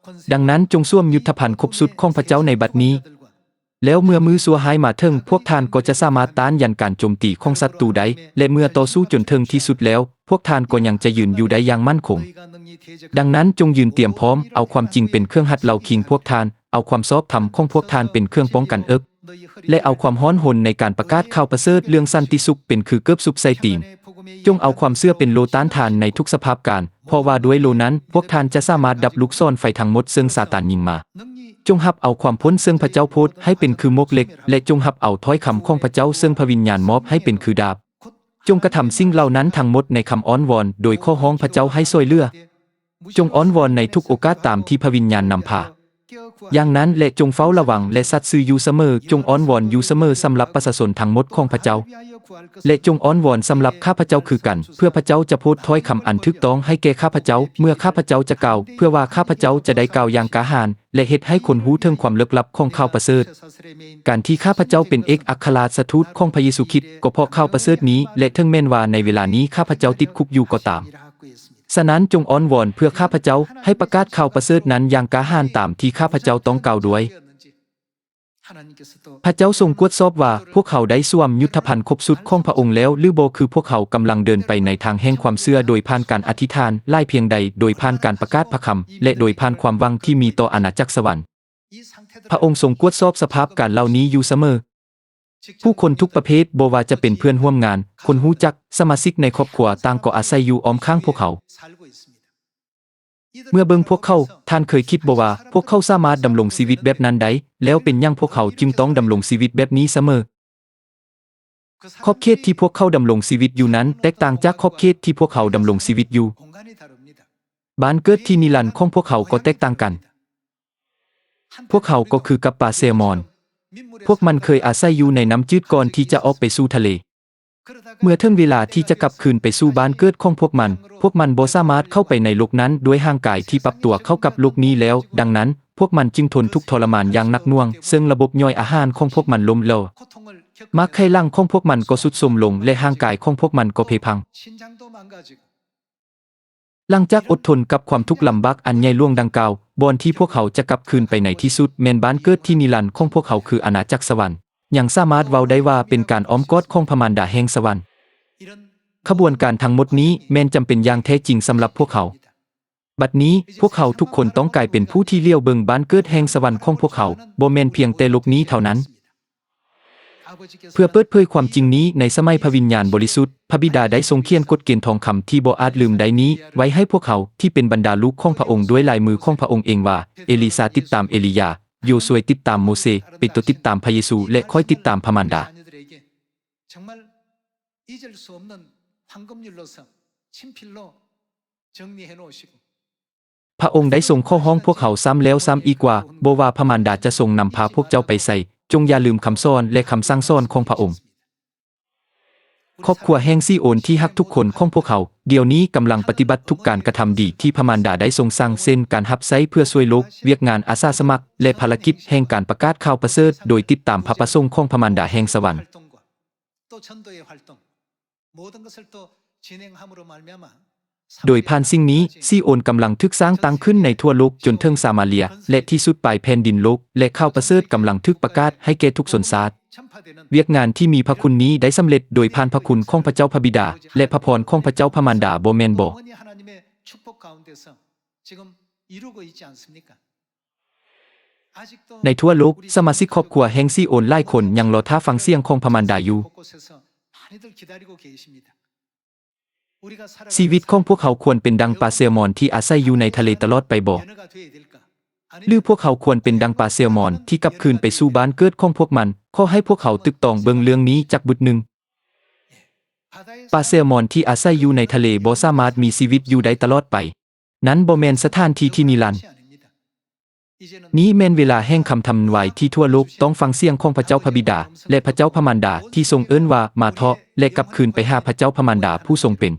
ດັ່ງນັ້ນ, ຈົ່ງສວມຍຸດທະພັນຄົບຊຸດຂອງພະເຈົ້າໃນບັດນີ້. ແລ້ວເມື່ອມື້ຊົ່ວຮ້າຍມາເຖິງ, ພວກທ່ານກໍຈະສາມາດຕ້ານຢານການໂຈມຕີຂອງສັດຕູໄດ້, ແລະ ເມື່ອຕໍ່ສູ້ຈົນເຖິງທີ່ສຸດແລ້ວ, ພວກທ່ານກໍຍັງຈະຢືນຢູ່ໄດ້ຢ່າງໝັ້ນຄົງ. ດັ່ງນັ້ນ, ຈົ່ງຢືນຕຽມພ້ອມ, ເອົາຄວາມຈິງເປັນເຄື່ອງຮັດເລົາຄີງພວກທ່ານ, ເອົາຄວາມຊອບທຳຂອງພວກທ່ານເປັນເຄື່ອງປ້ອງກັນເອິກ, ແລະ ເອົາຄວາມຮ້ອນຮົນໃນການປະກາດຂ່າວປະເສີດເລື່ອງສັນຕິສຸກເປັນຄືເກີບສຸກໃສ່ຕີນ. ຈົ່ງເອົາຄວາມເຊື່ອເປັນໂລ່ຕ້ານທານໃນທຸກສະພາບການ, ເພາະວ່າດ້ວຍໂລ່ນັ້ນ, ພວກທ່ານຈະສາມາດດັບລູກສອນໄຟທັງໝົດເຊິ່ງຊາຕານຍິງມາ. ຈົ່ງຮັບເອົາຄວາມພົ້ນເຊິ່ງພະເຈົ້າໂພດໃຫ້ເປັນຄືໝວກເຫຼັກ, ແລະ ຈົ່ງຮັບເອົາຖ້ອຍຄຳຂອງພະເຈົ້າເຊິ່ງພະວິນຍານມອບໃຫ້ເປັນຄືດາບ. ຈົ່ງກະທຳສິ່ງເຫຼົ່ານັ້ນທັງໝົດໃນຄຳອ້ອນວອນໂດຍຂໍຮ້ອງພະເຈົ້າໃຫ້ຊ່ວຍເຫຼືອ. ຈົ່ງອ້ອນວອນໃນທຸກໂອກາດຕາມທີ່ພະວິນຍານນຳພາ. ຢ່າງນັ້ນແຫຼະ, ຈົ່ງເຝົ້າລະວັງ ແລະ ສັດຊື່ຢູ່ສະເໝີ, ຈົ່ງອ້ອນວອນຢູ່ສະເໝີສຳລັບປະຊາຊົນທັງໝົດຂອງພະເຈົ້າ. ແລະ ຈົ່ງອ້ອນວອນສຳລັບຂ້າພະເຈົ້າຄືກັນ, ເພື່ອພະເຈົ້າຈະໂພດຖ້ອຍຄຳອັນຖືກຕ້ອງໃຫ້ແກ່ຂ້າພະເຈົ້າ ເມື່ອຂ້າພະເຈົ້າຈະກ່າວ, ເພື່ອວ່າຂ້າພະເຈົ້າຈະໄດ້ກ່າວຢ່າງກ້າຫານ ແລະ ເຮັດໃຫ້ຄົນຮູ້ເຖິງຄວາມເລິກລັບຂອງຂ່າວປະເສີດ. ການທີ່ຂ້າພະເຈົ້າເປັນເອກອັກຄະລາຊະທູດຂອງພະເຢຊູຄຣິດ ກໍເພາະຂ່າວປະເສີດນີ້, ແລະ ເຖິງແມ່ນວ່າໃນເວລານີ້ຂ້າພະເຈົ້າຕິດຄຸກຢູ່ກໍຕາມ. ສະນັ້ນ, ຈົ່ງອ້ອນວອນເພື່ອຂ້າພະເຈົ້າ ໃຫ້ປະກາດຂ່າວປະເສີດນັ້ນຢ່າງກ້າຫານຕາມທີ່ຂ້າພະເຈົ້າຕ້ອງກ່າວດ້ວຍ. ພະເຈົ້າຊົງກວດສອບວ່າພວກເຮົາໄດ້ສວມຍຸດທະພັນຄົບຊຸດຂອງພະອົງແລ້ວຫຼືບໍ່, ຄືພວກເຮົາກຳລັງເດີນໄປໃນທາງແຫ່ງຄວາມເຊື່ອໂດຍຜ່ານການອະທິຖານຫຼາຍພຽງໃດ, ໂດຍຜ່ານການປະກາດພະຄຳ ແລະ ໂດຍຜ່ານຄວາມຫວັງທີ່ມີຕໍ່ອານາຈັກສະຫວັນ. ພະອົງຊົງກວດສອບສະພາບການເຫຼົ່ານີ້ຢູ່ສະເໝີ. ຜູ້ຄົນທຸກປະເພດ, ບໍ່ວ່າຈະເປັນເພື່ອນຮ່ວມງານ, ຄົນຮູ້ຈັກ, ສະມາຊິກໃນຄອບຄົວ, ຕ່າງກໍອາໄສຢູ່ອ້ອມຂ້າງພວກເຮົາ. ເມື່ອເບິ່ງພວກເຂົາ, ທ່ານເຄີຍຄິດບໍ່ວ່າພວກເຂົາສາມາດດຳລົງຊີວິດແບບນັ້ນໄດ້? ແລ້ວເປັນຫຍັງພວກເຮົາຈຶ່ງຕ້ອງດຳລົງຊີວິດແບບນີ້ສະເໝີ? ຂອບເຂດທີ່ພວກເຂົາດຳລົງຊີວິດຢູ່ນັ້ນແຕກຕ່າງຈາກຂອບເຂດທີ່ພວກເຮົາດຳລົງຊີວິດຢູ່. ບ້ານເກີດທີ່ນິລັນຂອງພວກເຮົາກໍແຕກຕ່າງກັນ. ພວກເຂົາກໍຄືກັບປາແຊລມອນ. ພວກມັນເຄີຍອາໄສຢູ່ໃນນ້ຳຈືດກ່ອນທີ່ຈະອອກໄປສູ່ທະເລ. ເມື່ອເຖິງເວລາທີ່ຈະກັບຄືນໄປສູ່ບ້ານເກີດຂອງພວກມັນ, ພວກມັນບໍ່ສາມາດເຂົ້າໄປໃນໂລກນັ້ນດ້ວຍຮ່າງກາຍທີ່ປັບຕົວເຂົ້າກັບໂລກນີ້ແລ້ວ. ດັ່ງນັ້ນ, ພວກມັນຈຶ່ງທົນທຸກທໍລະມານຢ່າງໜັກໜ່ວງ, ເຊິ່ງລະບົບຍ່ອຍອາຫານຂອງພວກມັນລົ້ມເຫຼວ. ໝາກໄຂ່ຫຼັງຂອງພວກມັນກໍຊຸດໂຊມລົງ ແລະ ຮ່າງກາຍຂອງພວກມັນກໍເພພັງ. ຫຼັງຈາກອົດທົນກັບຄວາມທຸກລຳບາກອັນໃຫຍ່ຫຼວງດັ່ງກ່າວ, ບ່ອນທີ່ພວກເຮົາຈະກັບຄືນໄປໃນທີ່ສຸດແມ່ນບ້ານເກີດທີ່ນິລັນຂອງພວກເຮົາ ຄືອານາຈັກສະຫວັນ. ຍັງສາມາດເວົ້າໄດ້ວ່າເປັນການອ້ອມກອດຂອງພະມານດາແຫ່ງສະຫວັນ. ຂະບວນການທັງໝົດນີ້ແມ່ນຈຳເປັນຢ່າງແທ້ຈິງສຳລັບພວກເຮົາ. ບັດນີ້, ພວກເຮົາທຸກຄົນຕ້ອງກາຍເປັນຜູ້ທີ່ຫຼຽວເບິ່ງບ້ານເກີດແຫ່ງສະຫວັນຂອງພວກເຮົາ, ບໍ່ແມ່ນພຽງແຕ່ໂລກນີ້ເທົ່ານັ້ນ. ເພື່ອເປີດເຜີຍຄວາມຈິງນີ້, ໃນສະໄໝພະວິນຍານບໍລິສຸດ, ພະບິດາໄດ້ຊົງຂຽນກົດເກນທອງຄຳທີ່ບໍ່ອາດລືມໄດ້ນີ້ໄວ້ໃຫ້ພວກເຮົາ, ທີ່ເປັນບັນດາລູກຂອງພະອົງ, ດ້ວຍລາຍມືຂອງພະອົງເອງວ່າ, ເອລີຊາຕິດຕາມເອລີຢາ, ໂຢຊວຍຕິດຕາມໂມເຊ, ເປໂຕຕິດຕາມພະເຢຊູ ແລະ ຂ້ອຍຕິດຕາມພະມານດາ. 정말 이제를 쏟는 황금률로서 침필로 정리해 놓으시고. ພະອົງໄດ້ຊົງຂໍຮ້ອງພວກເຮົາຊ້ຳແລ້ວຊ້ຳອີກວ່າ, ບໍ່ວ່າພະມານດາຈະຊົງນຳພາພວກເຈົ້າໄປໃສ, ຈົ່ງຢ່າລືມຄຳສອນ ແລະ ຄຳສັ່ງສອນຂອງພະອົງ. ຄອບຄົວແຫ່ງຊີໂອນທີ່ຮັກທຸກຄົນຂອງພວກເຮົາ, ດຽວນີ້ກຳລັງປະຕິບັດທຸກການກະທຳດີທີ່ພະມານດາໄດ້ຊົງສັ່ງ, ເຊັ່ນ ການຮັບໃຊ້ເພື່ອຊ່ວຍໂລກ, ວຽກງານອາສາສະໝັກ, ແລະ ພາລະກິດແຫ່ງການປະກາດຂ່າວປະເສີດ, ໂດຍຕິດຕາມພະປະສົງຂອງພະມານດາແຫ່ງສະຫວັນ. 또 전도의 활동, 모든 것을 또 진행함으로 말미암아 ໂດຍຜ່ານສິ່ງນີ້, ຊີໂອນກຳລັງຖືກສ້າງຕັ້ງຂຶ້ນໃນທົ່ວໂລກຈົນເຖິງຊາມາເລຍ ແລະ ທີ່ສຸດປາຍແຜ່ນດິນໂລກ, ແລະ ຂ່າວປະເສີດກຳລັງຖືກປະກາດໃຫ້ແກ່ທຸກຊົນຊາດ. ວຽກງານທີ່ມີພະຄຸນນີ້ໄດ້ສຳເລັດໂດຍຜ່ານພະຄຸນຂອງພະເຈົ້າພະບິດາ ແລະ ພະພອນຂອງພະເຈົ້າພະມານດາ, ບໍ່ແມ່ນບໍ? 어머니 하나님의 축복 가운데서 지금 이루고 있지 않습니까? ໃນທົ່ວໂລກ, ສະມາຊິກຄອບຄົວແຫ່ງຊີໂອນຫຼາຍຄົນຍັງລໍຖ້າຟັງສຽງຂອງພະມານດາຢູ່. 곳곳에서 많이들 기다리고 계십니다. ຊີວິດຂອງພວກເຮົາຄວນເປັນດັ່ງປາແຊລມອນທີ່ອາໄສຢູ່ໃນທະເລຕະຫຼອດໄປບໍ? ຫຼືພວກເຮົາຄວນເປັນດັ່ງປາແຊລມອນທີ່ກັບຄືນໄປສູ່ບ້ານເກີດຂອງພວກມັນ? ຂໍໃຫ້ພວກເຮົາຕຶກຕອງເບິ່ງເລື່ອງນີ້ຈັກບຶດໜຶ່ງ. ປາແຊລມອນທີ່ອາໄສຢູ່ໃນທະເລບໍ່ສາມາດມີຊີວິດຢູ່ໄດ້ຕະຫຼອດໄປ. ນັ້ນບໍ່ແມ່ນສະຖານທີ່ທີ່ນິລັນ. ນີ້ແມ່ນເວລາແຫ່ງຄຳທຳນາຍທີ່ທົ່ວໂລກຕ້ອງຟັງສຽງຂອງພະເຈົ້າພະບິດາ ແລະ ພະເຈົ້າພະມານດາທີ່ຊົງເອີ້ນວ່າ ມາເຖາະ ແລະ ກັບຄືນໄປຫາພະເຈົ້າພະມານດາຜູ້ຊົງເປັນ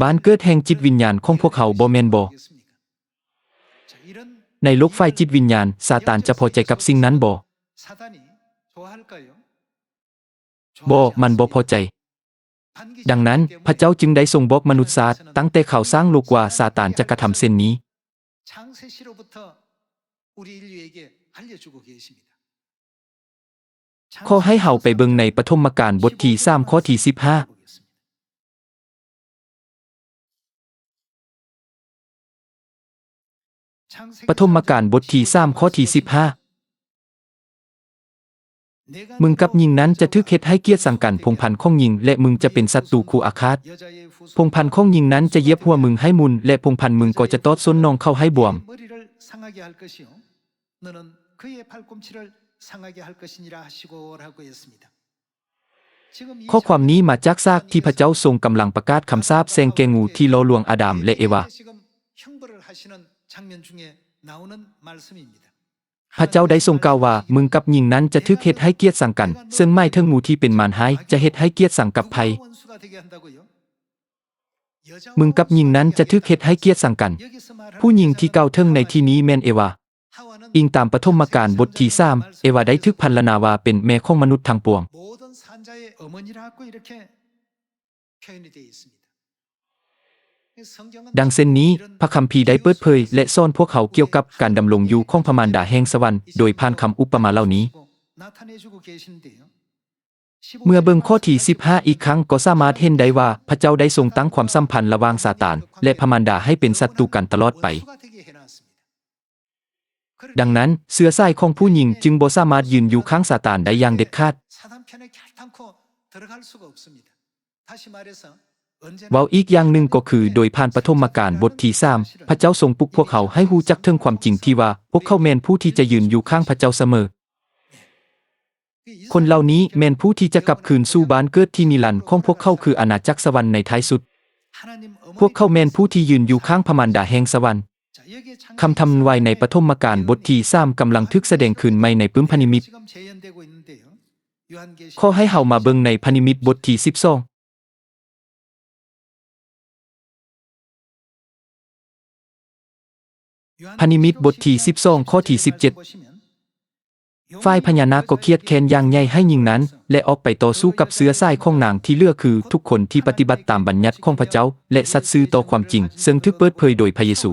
ບ້ານເກີດແຫ່ງຈິດວິນຍານຂອງພວກເຮົາ, ບໍ່ແມ່ນບໍ? ໃນໂລກຝ່າຍຈິດວິນຍານ, ຊາຕານຈະພໍໃຈກັບສິ່ງນັ້ນບໍ? ບໍ່, ມັນບໍ່ພໍໃຈ. ດັ່ງນັ້ນ, ພະເຈົ້າຈຶ່ງໄດ້ຊົງບອກມະນຸດຊາດຕັ້ງແຕ່ຂ່າວສ້າງໂລກວ່າຊາຕານຈະກະທຳເຊັ່ນນີ້. ຂໍໃຫ້ເຮົາໄປເບິ່ງໃນປະຖົມມະການບົດທີສາມ ຂໍ້ທີສິບຫ້າ. ປະຖົມມະການບົດທີສາມ ຂໍ້ທີສິບຫ້າ. ມຶງກັບຍິງນັ້ນຈະຖືກເຮັດໃຫ້ກຽດຊັງກັນ, ພົງພັນຂອງຍິງ ແລະ ມຶງຈະເປັນສັດຕູຄູ່ອາຄາດ. ພົງພັນຂອງຍິງນັ້ນຈະຢຽບຫົວມຶງໃຫ້ໝຸ່ນ ແລະ ພົງພັນມຶງກໍຈະຕອດສົ້ນໜອງເຂົ້າໃຫ້ບວມ.ข้อความนี้มาจากฉากที่พระเจ้าทรงกำลังประกาศคำสาปแช่งแก่งูที่ล่อลวงอาดัมและเอวา. ພະເຈົ້າໄດ້ຊົງກ່າວວ່າ, ມຶງກັບຍິງນັ້ນຈະຖືກເຮັດໃຫ້ກຽດຊັງກັນ, ເຊິ່ງໝາຍເຖິງໝູ່ທີ່ເປັນມານຮ້າຍຈະເຮັດໃຫ້ກຽດຊັງກັບໃຜ? ມຶງກັບຍິງນັ້ນຈະຖືກເຮັດໃຫ້ກຽດຊັງກັນ. ຜູ້ຍິງທີ່ກ່າວເຖິງໃນທີ່ນີ້ແມ່ນເອວາ. ອີງຕາມປະຖົມມະການບົດທີສາມ, ເອວາໄດ້ຖືກພັນລະນາວ່າເປັນແມ່ຂອງມະນຸດທັງປວງ. 다시 ດັ່ງເຊັ່ນນີ້, ພະຄຳພີໄດ້ເປີດເຜີຍ ແລະ ສອນພວກເຮົາກ່ຽວກັບການດຳລົງຢູ່ຂອງພະມານດາແຫ່ງສະຫວັນ ໂດຍຜ່ານຄຳອຸປະມາເຫຼົ່ານີ້. ເມື່ອເບິ່ງຂໍ້ທີສິບຫ້າອີກຄັ້ງ ກໍສາມາດເຫັນໄດ້ວ່າ ພະເຈົ້າໄດ້ຊົງຕັ້ງຄວາມສຳພັນລະຫວ່າງຊາຕານ ແລະ ພະມານດາໃຫ້ເປັນສັດຕູກັນຕະຫຼອດໄປ. ດັ່ງນັ້ນ, ເຊື້ອສາຍຂອງຜູ້ຍິງຈຶ່ງບໍ່ສາມາດຢືນຢູ່ຂ້າງຊາຕານໄດ້ຢ່າງເດັດຂາດ. ເວົ້າອີກຢ່າງໜຶ່ງກໍຄື, ໂດຍຜ່ານປະຖົມມະການບົດທີສາມ, ພະເຈົ້າຊົງປຸກພວກເຮົາໃຫ້ຮູ້ຈັກເຖິງຄວາມຈິງທີ່ວ່າ ພວກເຂົາແມ່ນຜູ້ທີ່ຈະຢືນຢູ່ຂ້າງພະເຈົ້າສະເໝີ. ຄົນເຫຼົ່ານີ້ແມ່ນຜູ້ທີ່ຈະກັບຄືນສູ່ບ້ານເກີດທີ່ນິລັນຂອງພວກເຂົາ ຄືອານາຈັກສະຫວັນໃນທ້າຍສຸດ. ພວກເຂົາແມ່ນຜູ້ທີ່ຢືນຢູ່ຂ້າງພະມານດາແຫ່ງສະຫວັນ. ຄຳທຳນາຍໃນປະຖົມມະການບົດທີສາມກຳລັງຖືກສະແດງຄືນໃໝ່ໃນປຶ້ມພະນິມິດ. ຂໍໃຫ້ເຮົາມາເບິ່ງໃນພະນິມິດບົດທີສິບສອງ. ພະນິມິດບົດທີສິບສອງ ຂໍ້ທີສິບເຈັດ. ຝ່າຍພະຍານາກກໍຄຽດແຄ້ນຢ່າງໃຫຍ່ໃຫ້ຍິງນັ້ນ ແລະ ອອກໄປຕໍ່ສູ້ກັບເຊື້ອສາຍຂອງນາງທີ່ເຫຼືອ ຄືທຸກຄົນທີ່ປະຕິບັດຕາມບັນຍັດຂອງພະເຈົ້າ ແລະ ສັດຊື່ຕໍ່ຄວາມຈິງ ເຊິ່ງຖືກເປີດເຜີຍໂດຍພະເຢຊູ.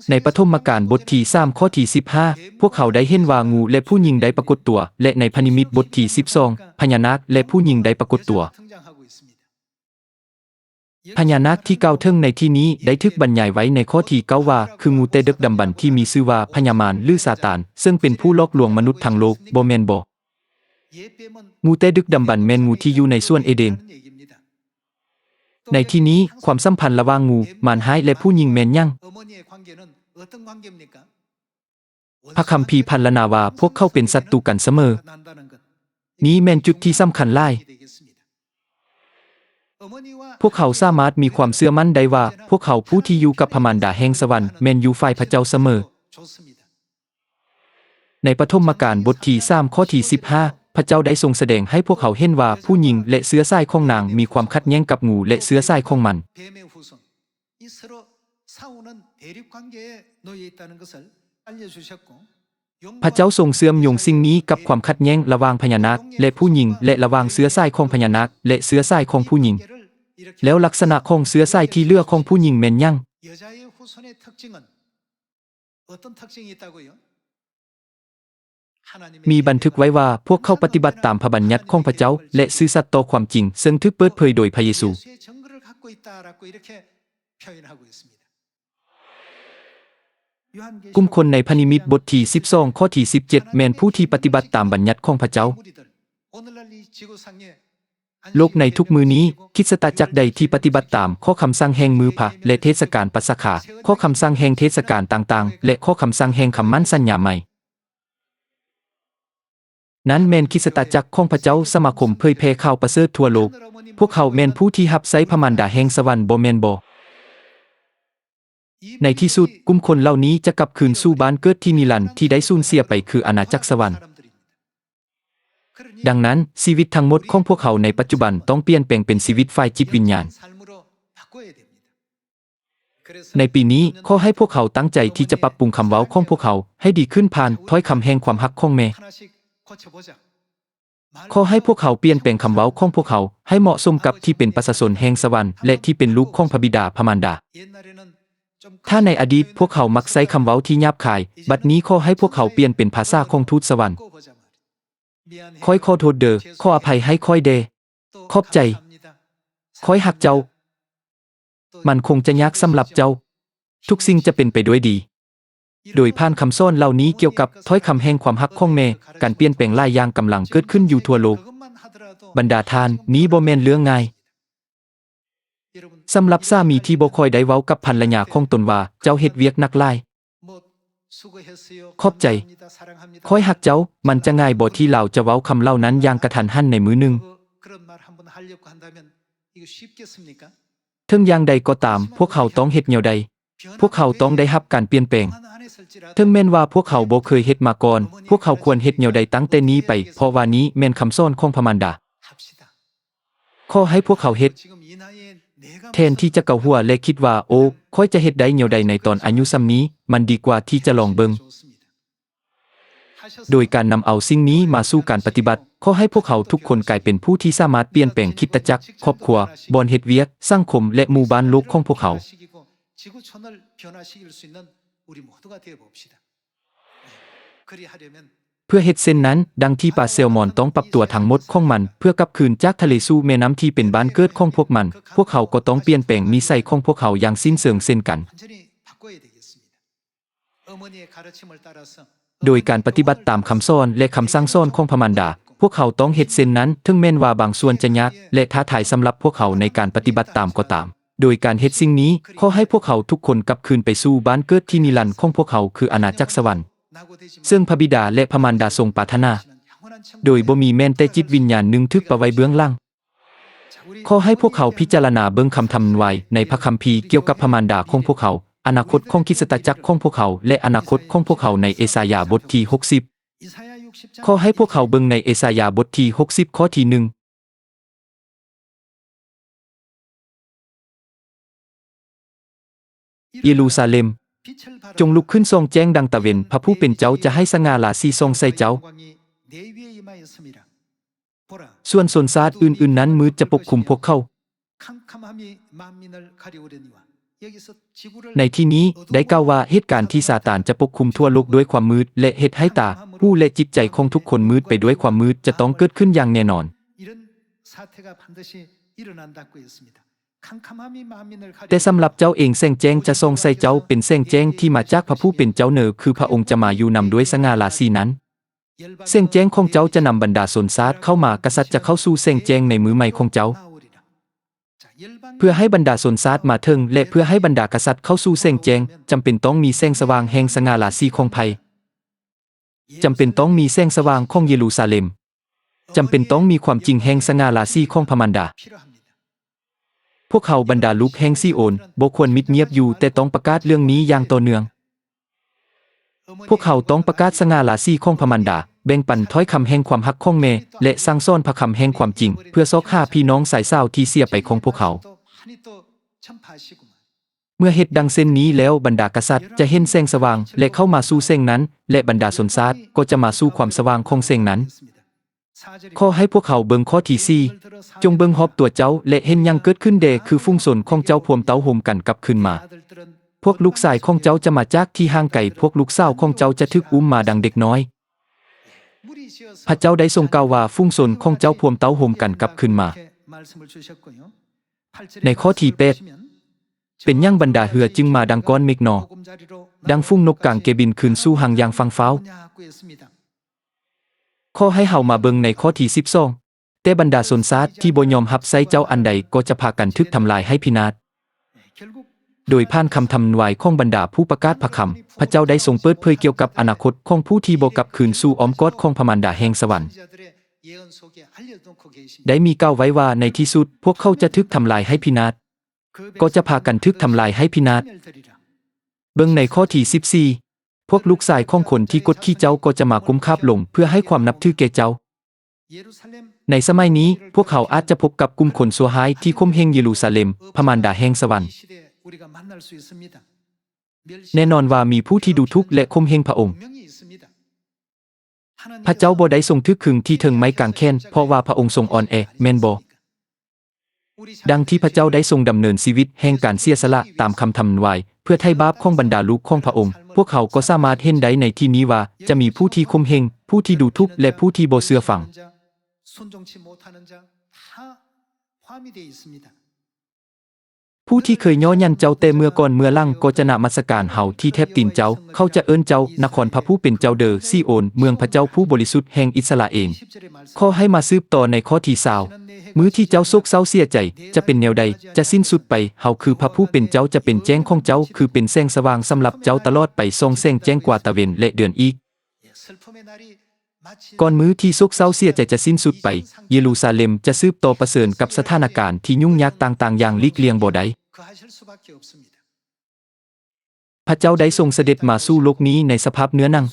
ໃນປະຖົມມະການບົດທີສາມ ຂໍ້ທີສິບຫ້າ ພວກເຮົາໄດ້ເຫັນວ່າງູ ແລະ ຜູ້ຍິງໄດ້ປາກົດຕົວ ແລະ ໃນພະນິມິດບົດທີສິບສອງ ພະຍານາກ ແລະ ຜູ້ຍິງໄດ້ປາກົດຕົວ. ພະຍານາກທີ່ກ່າວເຖິງໃນທີ່ນີ້ໄດ້ຖືກບັນຍາຍໄວ້ໃນຂໍ້ທີເກົ້າວ່າ ຄືງູແຕ່ດຶກດຳບັນທີ່ມີຊື່ວ່າພະຍາມານ ຫຼື ຊາຕານ, ເຊິ່ງເປັນຜູ້ຫຼອກລວງມະນຸດທັງໂລກ, ບໍ່ແມ່ນບໍ? ງູແຕ່ດຶກດຳບັນແມ່ນງູທີ່ຢູ່ໃນສວນເອເດນ. ໃນທີ່ນີ້, ຄວາມສຳພັນລະຫວ່າງງູ, ມານຮ້າຍ ແລະ ຜູ້ຍິງແມ່ນຫຍັງ? ພະຄຳພີພັນລະນາວ່າພວກເຂົາເປັນສັດຕູກັນສະເໝີ. ນີ້ແມ່ນຈຸດທີ່ສຳຄັນຫຼາຍ. ພວກເຮົາສາມາດມີຄວາມເຊື່ອໝັ້ນໄດ້ວ່າ ພວກເຮົາຜູ້ທີ່ຢູ່ກັບພະມານດາແຫ່ງສະຫວັນແມ່ນຢູ່ຝ່າຍພະເຈົ້າສະເໝີ. ໃນປະຖົມມະການບົດທີສາມ ຂໍ້ທີສິບຫ້າ ພະເຈົ້າໄດ້ຊົງສະແດງໃຫ້ພວກເຮົາເຫັນວ່າຜູ້ຍິງ ແລະ ເຊື້ອສາຍຂອງນາງມີຄວາມຂັດແຍ່ງກັບງູ ແລະ ເຊື້ອສາຍຂອງມັນ. ພະເຈົ້າຊົງເຊື່ອມໂຍງສິ່ງນີ້ກັບຄວາມຂັດແຍ່ງລະຫວ່າງພະຍານາກ ແລະ ຜູ້ຍິງ ແລະ ລະຫວ່າງເຊື້ອສາຍຂອງພະຍານາກ ແລະ ເຊື້ອສາຍຂອງຜູ້ຍິງ. ແລ້ວລັກສະນະຂອງເຊື້ອສາຍທີ່ເຫຼືອຂອງຜູ້ຍິງແມ່ນຫຍັງ? ມີບັນທຶກໄວ້ວ່າ ພວກເຂົາປະຕິບັດຕາມພະບັນຍັດຂອງພະເຈົ້າ ແລະ ຊື່ສັດຕໍ່ຄວາມຈິງ ເຊິ່ງຖືກເປີດເຜີຍໂດຍພະເຢຊູ. ກຸ່ມຄົນໃນພະນິມິດບົດທີສິບສອງ ຂໍ້ທີສິບເຈັດ ແມ່ນຜູ້ທີ່ປະຕິບັດຕາມບັນຍັດຂອງພະເຈົ້າ. ໂລກໃນທຸກມື້ນີ້, ຄຣິສຕະຈັກໃດທີ່ປະຕິບັດຕາມຂໍ້ຄຳສັ່ງແຫ່ງມື້ພະ ແລະ ເທດສະການປັດສະຄາ, ຂໍ້ຄຳສັ່ງແຫ່ງເທດສະການຕ່າງໆ ແລະ ຂໍ້ຄຳສັ່ງແຫ່ງຄຳໝັ້ນສັນຍາໃໝ່, ນັ້ນແມ່ນຄຣິສຕະຈັກຂອງພະເຈົ້າ, ສະມາຄົມເຜີຍແຜ່ຂ່າວປະເສີດທົ່ວໂລກ. ພວກເຮົາແມ່ນຜູ້ທີ່ຮັບໃຊ້ພະມານດາແຫ່ງສະຫວັນ, ບໍ່ແມ່ນບໍ? ໃນທີ່ສຸດ, ກຸ່ມຄົນເຫຼົ່ານີ້ຈະກັບຄືນສູ່ບ້ານເກີດທີ່ນິລັນທີ່ໄດ້ສູນເສຍໄປ, ຄືອານາຈັກສະຫວັນ. ດັ່ງນັ້ນ, ຊີວິດທັງໝົດຂອງພວກເຮົາໃນປັດຈຸບັນຕ້ອງປ່ຽນແປງເປັນຊີວິດຝ່າຍຈິດວິນຍານ. ໃນປີນີ້, ຂໍໃຫ້ພວກເຮົາຕັ້ງໃຈທີ່ຈະປັບປຸງຄຳເວົ້າຂອງພວກເຮົາໃຫ້ດີຂຶ້ນຜ່ານຖ້ອຍຄຳແຫ່ງຄວາມຮັກຂອງແມ່. ຂໍໃຫ້ພວກເຮົາປ່ຽນແປງຄຳເວົ້າຂອງພວກເຮົາໃຫ້ເໝາະສົມກັບທີ່ເປັນປະຊາຊົນແຫ່ງສະຫວັນ ແລະ ທີ່ເປັນລູກຂອງພະບິດາພະມານດາ. ຖ້າໃນອະດີດພວກເຮົາມັກໃຊ້ຄຳເວົ້າທີ່ຫຍາບຄາຍ, ບັດນີ້ຂໍໃຫ້ພວກເຮົາປ່ຽນເປັນພາສາຂອງທູດສະຫວັນ. ຂ້ອຍຂໍໂທດເດີ, ຂໍອະໄພໃຫ້ຂ້ອຍແດ່. ຂອບໃຈ. ຂ້ອຍຮັກເຈົ້າ. ມັນຄົງຈະຍາກສຳລັບເຈົ້າ. ທຸກສິ່ງຈະເປັນໄປດ້ວຍດີ. ໂດຍຜ່ານຄຳສອນເຫຼົ່ານີ້ກ່ຽວກັບຖ້ອຍຄຳແຫ່ງຄວາມຮັກຂອງແມ່, ການປ່ຽນແປງຫຼາຍຢ່າງກຳລັງເກີດຂຶ້ນຢູ່ທົ່ວໂລກ. ບັນດາທ່ານ, ນີ້ບໍ່ແມ່ນເລື່ອງງ່າຍ. ສຳລັບສາມີທີ່ບໍ່ຄ່ອຍໄດ້ເວົ້າກັບພັນລະຍາຂອງຕົນວ່າ, ເຈົ້າເຮັດວຽກໜັກຫຼາຍ. ຂອບໃຈ. ຂ້ອຍຮັກເຈົ້າ. ມັນຈະງ່າຍບໍ່ທີ່ລາວຈະເວົ້າຄຳເຫຼົ່ານັ້ນຢ່າງກະທັນຫັນໃນມື້ໜຶ່ງ? ເຖິງຢ່າງໃດກໍຕາມ, ພວກເຮົາຕ້ອງເຮັດແນວໃດ? ພວກເຮົາຕ້ອງໄດ້ຮັບການປ່ຽນແປງ. ເຖິງແມ່ນວ່າພວກເຮົາບໍ່ເຄີຍເຮັດມາກ່ອນ, ພວກເຮົາຄວນເຮັດແນວໃດຕັ້ງແຕ່ນີ້ໄປ, ເພາະວ່ານີ້ແມ່ນຄຳສອນຂອງພະມານດາ. ຂໍໃຫ້ພວກເຮົາເຮັດ, ແທນທີ່ຈະເກົາຫົວ ແລະ ຄິດວ່າ, ໂອ້, ຂ້ອຍຈະເຮັດໄດ້ແນວໃດໃນຕອນອາຍຸສ່ຳນີ້? ມັນດີກວ່າທີ່ຈະລອງເບິ່ງ. ໂດຍການນຳເອົາສິ່ງນີ້ມາສູ່ການປະຕິບັດ, ຂໍໃຫ້ພວກເຮົາທຸກຄົນກາຍເປັນຜູ້ທີ່ສາມາດປ່ຽນແປງຄຣິສຕະຈັກ, ຄອບຄົວ, ບ່ອນເຮັດວຽກ, ສັງຄົມ ແລະ ໝູ່ບ້ານໂລກຂອງພວກເຮົາ. ເພື່ອເຮັດເຊັ່ນນັ້ນ, ດັ່ງທີ່ປາແຊວມອນຕ້ອງປັບຕົວທັງໝົດຂອງມັນ ເພື່ອກັບຄືນຈາກທະເລສູ່ແມ່ນ້ຳທີ່ເປັນບ້ານເກີດຂອງພວກມັນ, ພວກເຮົາກໍຕ້ອງປ່ຽນແປງນິໄສຂອງພວກເຮົາຢ່າງສິ້ນເຊີງເຊັ່ນກັນ. ໂດຍການປະຕິບັດຕາມຄຳສອນ ແລະ ຄຳສັ່ງສອນຂອງພະມານດາ, ພວກເຮົາຕ້ອງເຮັດເຊັ່ນນັ້ນ, ເຖິງແມ່ນວ່າບາງສ່ວນຈະຍາກ ແລະ ທ້າທາຍສຳລັບພວກເຮົາໃນການປະຕິບັດຕາມກໍຕາມ. ໂດຍການເຮັດສິ່ງນີ້, ຂໍໃຫ້ພວກເຮົາທຸກຄົນກັບຄືນໄປສູ່ບ້ານເກີດທີ່ນິລັນຂອງພວກເຮົາ, ຄືອານາຈັກສະຫວັນ, ເຊິ່ງພະບິດາ ແລະ ພະມານດາຊົງປາດຖະໜາ, ໂດຍບໍ່ມີແມ່ນແຕ່ຈິດວິນຍານໜຶ່ງຖືກປະໄວ້ເບື້ອງຫຼັງ. ຂໍໃຫ້ພວກເຮົາພິຈາລະນາເບິ່ງຄຳທຳນາຍໃນພະຄຳພີກ່ຽວກັບພະມານດາຂອງພວກເຮົາ, ອະນາຄົດຂອງຄຣິສຕະຈັກຂອງພວກເຮົາ ແລະ ອະນາຄົດຂອງພວກເຮົາໃນເອຊາຍາບົດທີຫົກສິບ. ຂໍໃຫ້ພວກເຮົາເບິ່ງໃນເອຊາຍາບົດທີຫົກສິບ ຂໍ້ທີໜຶ່ງ. ເຢຣູຊາເລັມ, ຈົ່ງລຸກຂຶ້ນສ່ອງແຈ້ງດັ່ງຕາເວັນ, ພະຜູ້ເປັນເຈົ້າຈະໃຫ້ສະຫງ່າລາສີສ່ອງໃສ່ເຈົ້າ. ສ່ວນຊົນຊາດອື່ນໆນັ້ນ ມືດຈະປົກຄຸມພວກເຂົາ. ໃນທີ່ນີ້ໄດ້ກ່າວວ່າເຫດການທີ່ຊາຕານຈະປົກຄຸມທົ່ວໂລກດ້ວຍຄວາມມືດ ແລະ ເຮັດໃຫ້ຕາ, ຫູ ແລະ ຈິດໃຈຂອງທຸກຄົນມືດໄປດ້ວຍຄວາມມືດ ຈະຕ້ອງເກີດຂຶ້ນຢ່າງແນ່ນອນ. ແຕ່ສຳລັບເຈົ້າເອງ, ແສງແຈ້ງຈະສ່ອງໃສ່ເຈົ້າ, ເປັນແສງແຈ້ງທີ່ມາຈາກພະຜູ້ເປັນເຈົ້າເໜີ, ຄືພະອົງຈະມາຢູ່ນຳດ້ວຍສະຫງ່າລາສີນັ້ນ. ແສງແຈ້ງຂອງເຈົ້າຈະນຳບັນດາຊົນຊາດເຂົ້າມາ, ກະສັດຈະເຂົ້າສູ່ແສງແຈ້ງໃນມື້ໃໝ່ຂອງເຈົ້າ. ເພື່ອໃຫ້ບັນດາຊົນຊາດມາເຖິງ ແລະ ເພື່ອໃຫ້ບັນດາກະສັດເຂົ້າສູ່ແສງແຈ້ງ, ຈຳເປັນຕ້ອງມີແສງສະຫວ່າງແຫ່ງສະຫງ່າລາສີຂອງໃຜ? ຈຳເປັນຕ້ອງມີແສງສະຫວ່າງຂອງເຢຣູຊາເລັມ. ຈຳເປັນຕ້ອງມີຄວາມຈິງແຫ່ງສະຫງ່າລາສີຂອງພະມານດາ. ພວກເຮົາບັນດາລູກແຫ່ງຊີໂອນ ບໍ່ຄວນມິດງຽບຢູ່, ແຕ່ຕ້ອງປະກາດເລື່ອງນີ້ຢ່າງຕໍ່ເນື່ອງ. ພວກເຮົາຕ້ອງປະກາດສະຫງ່າລາສີຂອງພະມານດາ, ແບ່ງປັນຖ້ອຍຄຳແຫ່ງຄວາມຮັກຂອງແມ່ ແລະ ສັ່ງສອນພະຄຳແຫ່ງຄວາມຈິງ, ເພື່ອຊອກຫາພີ່ນ້ອງຊາຍສາວທີ່ເສຍໄປຂອງພວກເຮົາ. ເມື່ອເຮັດດັ່ງເຊັ່ນນີ້ແລ້ວ, ບັນດາກະສັດຈະເຫັນແສງສະຫວ່າງ ແລະ ເຂົ້າມາສູ່ແສງນັ້ນ, ແລະ ບັນດາຊົນຊາດກໍຈະມາສູ່ຄວາມສະຫວ່າງຂອງແສງນັ້ນ. ຂໍໃຫ້ພວກເຮົາເບິ່ງຂໍ້ທີສີ່. ຈົ່ງເບິ່ງຮອບຕົວເຈົ້າ ແລະ ເຫັນຫຍັງເກີດຂຶ້ນແດ່, ຄືຝູງຊົນຂອງເຈົ້າພວມເຕົ້າໂຮມກັນກັບຄືນມາ. ພວກລູກຊາຍຂອງເຈົ້າຈະມາຈາກທີ່ຫ່າງໄກ, ພວກລູກສາວຂອງເຈົ້າຈະຖືກອຸ້ມມາດັ່ງເດັກນ້ອຍ. ພະເຈົ້າໄດ້ຊົງກ່າວວ່າ, ຝູງຊົນຂອງເຈົ້າພວມເຕົ້າໂຮມກັນກັບຄືນມາ. ໃນຂໍ້ທີແປດ, ເປັນຫຍັງບັນດາເຮືອຈຶ່ງມາດັ່ງກ້ອນເມກໜໍ, ດັ່ງຝູງນົກກາງເກບິນຄືນສູ່ຮັງຢ່າງຟັ່ງຟ້າວ? ຂໍໃຫ້ເຮົາມາເບິ່ງໃນຂໍ້ທີສິບສອງ, ແຕ່ບັນດາຊົນຊາດທີ່ບໍ່ຍອມຮັບໃຊ້ເຈົ້າອັນໃດກໍຈະພາກັນຖືກທຳລາຍໃຫ້ພິນາດ. ໂດຍຜ່ານຄຳທຳນາຍຂອງບັນດາຜູ້ປະກາດພະຄຳ, ພະເຈົ້າໄດ້ຊົງເປີດເຜີຍກ່ຽວກັບອະນາຄົດຂອງຜູ້ທີ່ບໍ່ກັບຄືນສູ່ອ້ອມກອດຂອງພະມານດາແຫ່ງສະຫວັນ. ໄດ້ມີກ່າວໄວ້ວ່າໃນທີ່ສຸດພວກເຂົາຈະຖືກທຳລາຍໃຫ້ພິນາດ, ກໍຈະພາກັນຖືກທຳລາຍໃຫ້ພິນາດ. ເບິ່ງໃນຂໍ້ທີສິບສີ່, ພວກລູກຊາຍຂອງຄົນທີ່ກົດຂີ່ເຈົ້າກໍຈະມາກົ້ມຂາບລົງເພື່ອໃຫ້ຄວາມນັບຖືແກ່ເຈົ້າ. ໃນສະໄໝນີ້, ພວກເຮົາອາດຈະພົບກັບກຸ່ມຄົນຊົ່ວຮ້າຍທີ່ຂົ່ມເຫງເຢຣູຊາເລັມ, ພະມານດາແຫ່ງສະຫວັນ. ແນ່ນອນວ່າມີຜູ້ທີ່ດູຖູກ ແລະ ຂົ່ມເຫງພະອົງ. ພະເຈົ້າບໍ່ໄດ້ຊົງຖືກຄຶງທີ່ເທິງໄມ້ກາງແຂນ ເພາະວ່າພະອົງຊົງອ່ອນແອ, ແມ່ນບໍ່? ດັ່ງທີ່ພະເຈົ້າໄດ້ຊົງດຳເນີນຊີວິດແຫ່ງການເສຍສະຫຼະຕາມຄຳທຳນາຍ ເພື່ອໄຖ່ບາບຂອງບັນດາລູກຂອງພະອົງ, ພວກເຮົາກໍສາມາດເຫັນໄດ້ໃນທີ່ນີ້ວ່າ ຈະມີຜູ້ທີ່ຂົ່ມເຫງ, ຜູ້ທີ່ດູຖູກ ແລະ ຜູ້ທີ່ບໍ່ເຊື່ອຟັງ. ຜູ້ທີ່ເຄີຍຍໍ້ຢັນເຈົ້າແຕ່ເມື່ອກ່ອນເມື່ອຫຼັງ ກໍຈະນະມັດສະການເຮົາທີ່ແທບຕີນເຈົ້າ. ເຂົາຈະເອີ້ນເຈົ້າ, ນະຄອນພະຜູ້ເປັນເຈົ້າເດີ, ຊີໂອນ, ເມືອງພະເຈົ້າຜູ້ບໍລິສຸດແຫ່ງອິດສະຣາເອນ. ຂໍໃຫ້ມາສືບຕໍ່ໃນຂໍ້ທີຊາວ. ມື້ທີ່ເຈົ້າໂສກເສົ້າເສຍໃຈ ຈະເປັນແນວໃດ? ຈະສິ້ນສຸດໄປ. ເຮົາຄືພະຜູ້ເປັນເຈົ້າຈະເປັນແຈ້ງຂອງເຈົ້າ, ຄືເປັນແສງສະຫວ່າງສຳລັບເຈົ້າຕະຫຼອດໄປ, ສ່ອງແສງແຈ້ງກວ່າຕາເວັນ ແລະ ເດືອນອີກ. ກ່ອນມື້ທີ່ໂສກເສົ້າເສຍໃຈຈະສິ້ນສຸດໄປ, ເຢຣູຊາເລັມຈະສືບຕໍ່ປະເຊີນກັບສະຖານະການທີ່ຫຍຸ້ງຍາກຕ່າງໆຢ່າງຫຼີກລ່ຽງບໍ່ໄດ້. ພະເຈົ້າໄດ້ຊົງສະເດັດມາສູ່ໂລກນີ້ໃນສະພາບເນື້ອໜັງ.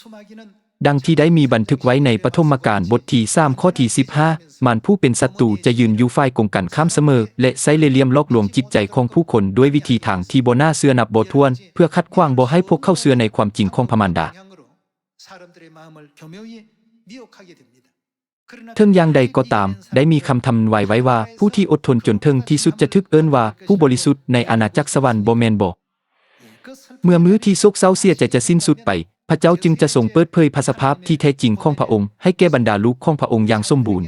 ດັ່ງທີ່ໄດ້ມີບັນທຶກໄວ້ໃນປະຖົມມະການບົດທີສາມ ຂໍ້ທີສິບຫ້າ, ມານຜູ້ເປັນສັດຕູຈະຢືນຢູ່ຝ່າຍກົງກັນຂ້າມສະເໝີ ແລະ ໃຊ້ເລ່ຫຼ່ຽມຫຼອກລວງຈິດໃຈຂອງຜູ້ຄົນດ້ວຍວິທີທາງທີ່ບໍ່ໜ້າເຊື່ອນັບບໍ່ຖ້ວນ, ເພື່ອຂັດຂວາງບໍ່ໃຫ້ພວກເຂົາເຊື່ອໃນຄວາມຈິງຂອງພະມານດາ. ເຖິງຢ່າງໃດກໍຕາມ, ໄດ້ມີຄຳທຳນາຍໄວ້ວ່າ ຜູ້ທີ່ອົດທົນຈົນເຖິງທີ່ສຸດຈະຖືກເອີ້ນວ່າຜູ້ບໍລິສຸດໃນອານາຈັກສະຫວັນ, ບໍ່ແມ່ນບໍ? ເມື່ອມື້ທີ່ໂສກເສົ້າເສຍໃຈຈະສິ້ນສຸດໄປ, ພະເຈົ້າຈຶ່ງຈະຊົງເປີດເຜີຍພະສະພາບທີ່ແທ້ຈິງຂອງພະອົງໃຫ້ແກ່ບັນດາລູກຂອງພະອົງຢ່າງສົມບູນ.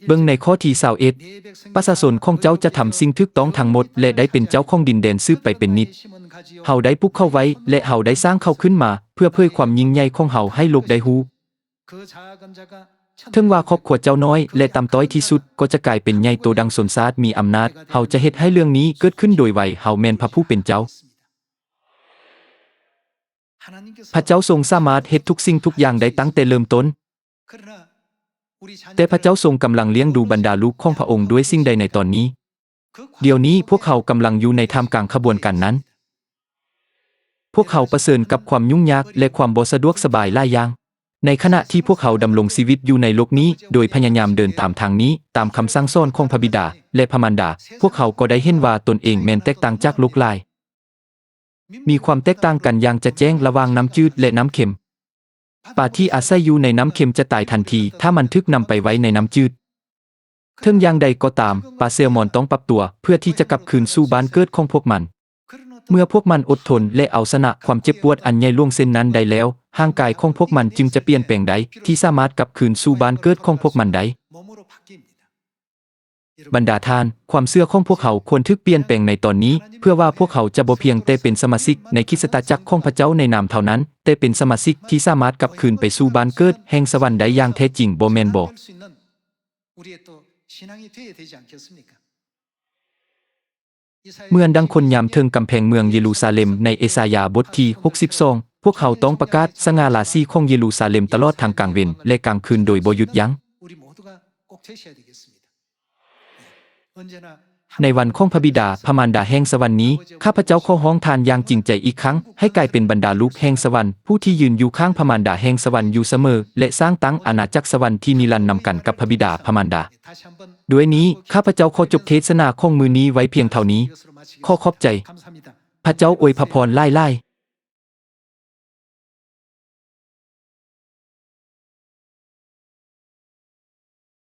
ເບິ່ງໃນຂໍ້ທີຊາວເອັດ, ປະຊາຊົນຂອງເຈົ້າຈະທຳສິ່ງຖືກຕ້ອງທັງໝົດ ແລະ ໄດ້ເປັນເຈົ້າຂອງດິນແດນສືບໄປເປັນນິດ. ເຮົາໄດ້ປຸກເຂົາໄວ້ ແລະ ເຮົາໄດ້ສ້າງເຂົາຂຶ້ນມາ ເພື່ອເຜີຍຄວາມຍິ່ງໃຫຍ່ຂອງເຮົາໃຫ້ໂລກໄດ້ຮູ້. ເຖິງວ່າຄອບຄົວເຈົ້ານ້ອຍ ແລະ ຕ່ຳຕ້ອຍທີ່ສຸດ ກໍຈະກາຍເປັນໃຫຍ່ໂຕດັ່ງຊົນຊາດມີອຳນາດ. ເຮົາຈະເຮັດໃຫ້ເລື່ອງນີ້ເກີດຂຶ້ນໂດຍໄວ. ເຮົາແມ່ນພະຜູ້ເປັນເຈົ້າ. ພະເຈົ້າຊົງສາມາດເຮັດທຸກສິ່ງທຸກຢ່າງໄດ້ຕັ້ງແຕ່ເລີ່ມຕົ້ນ. ແຕ່ພະເຈົ້າຊົງກຳລັງລ້ຽງດູບັນດາລູກຂອງພະອົງດ້ວຍສິ່ງໃດໃນຕອນນີ້? ດຽວນີ້ພວກເຮົາກຳລັງຢູ່ໃນທ່າມກາງຂະບວນການນັ້ນ. ພວກເຮົາປະເຊີນກັບຄວາມຫຍຸ້ງຍາກ ແລະ ຄວາມບໍ່ສະດວກສະບາຍຫຼາຍຢ່າງ. ໃນຂະນະທີ່ພວກເຮົາດຳລົງຊີວິດຢູ່ໃນໂລກນີ້ ໂດຍພະຍາຍາມເດີນຕາມທາງນີ້, ຕາມຄຳສັ່ງສອນຂອງພະບິດາ ແລະ ພະມານດາ, ພວກເຮົາກໍໄດ້ເຫັນວ່າຕົນເອງແມ່ນແຕກຕ່າງຈາກໂລກຫຼາຍ. ມີຄວາມແຕກຕ່າງກັນຢ່າງຈະແຈ້ງລະຫວ່າງນ້ຳຈືດ ແລະ ນ້ຳເຄັມ. ປາທີ່ອາໄສຢູ່ໃນນ້ຳເຄັມຈະຕາຍທັນທີ ຖ້າມັນຖືກນຳໄປໄວ້ໃນນ້ຳຈືດ. ເຖິງຢ່າງໃດກໍຕາມ, ປາແຊລມອນຕ້ອງປັບຕົວເພື່ອທີ່ຈະກັບຄືນສູ່ບ້ານເກີດຂອງພວກມັນ. ເມື່ອພວກມັນອົດທົນ ແລະ ເອົາຊະນະຄວາມເຈັບປວດອັນໃຫຍ່ຫຼວງເຊັ່ນນັ້ນໄດ້ແລ້ວ, ຮ່າງກາຍຂອງພວກມັນຈຶ່ງຈະປ່ຽນແປງໄດ້ ທີ່ສາມາດກັບຄືນສູ່ບ້ານເກີດຂອງພວກມັນໄດ້. ບັນດາທ່ານ, ຄວາມເຊື່ອຂອງພວກເຮົາຄວນຖືກປ່ຽນແປງໃນຕອນນີ້, ເພື່ອວ່າພວກເຮົາຈະບໍ່ພຽງແຕ່ເປັນສະມາຊິກໃນຄຣິສຕະຈັກຂອງພະເຈົ້າໃນນາມເທົ່ານັ້ນ, ແຕ່ເປັນສະມາຊິກທີ່ສາມາດກັບຄືນໄປສູ່ບ້ານເກີດແຫ່ງສະຫວັນໄດ້ຢ່າງແທ້ຈິງ, ບໍ່ແມ່ນບໍ? ເໝືອນດັ່ງຄົນຍາມເທິງກຳແພງເມືອງເຢຣູຊາເລັມໃນເອສາຍາບົດທີຫົກສິບສອງ, ພວກເຮົາຕ້ອງປະກາດສະຫງ່າລາສີຂອງເຢຣູຊາເລັມຕະຫຼອດທັງກາງເວັນ ແລະ ກາງຄືນໂດຍບໍ່ຢຸດຢັ້ງ. ໃນວັນຂອງພະບິດາ, ພະມານດາແຫ່ງສະຫວັນນີ້, ຂ້າພະເຈົ້າຂໍຮ້ອງທ່ານຢ່າງຈິງໃຈອີກຄັ້ງ, ໃຫ້ກາຍເປັນບັນດາລູກແຫ່ງສະຫວັນ, ຜູ້ທີ່ຢືນຢູ່ຂ້າງພະມານດາແຫ່ງສະຫວັນຢູ່ສະເໝີ ແລະ ສ້າງຕັ້ງອານາຈັກສະຫວັນທີ່ນິລັນນຳກັນກັບພະບິດາພະມານດາ. ດ້ວຍນີ້, ຂ້າພະເຈົ້າຂໍຈົບເທດສະໜາຂອງມື້ນີ້ໄວ້ພຽງເທົ່ານີ້. ຂໍຂອບໃຈ. ພະເຈົ້າອວຍພະພອນຫຼາຍໆ.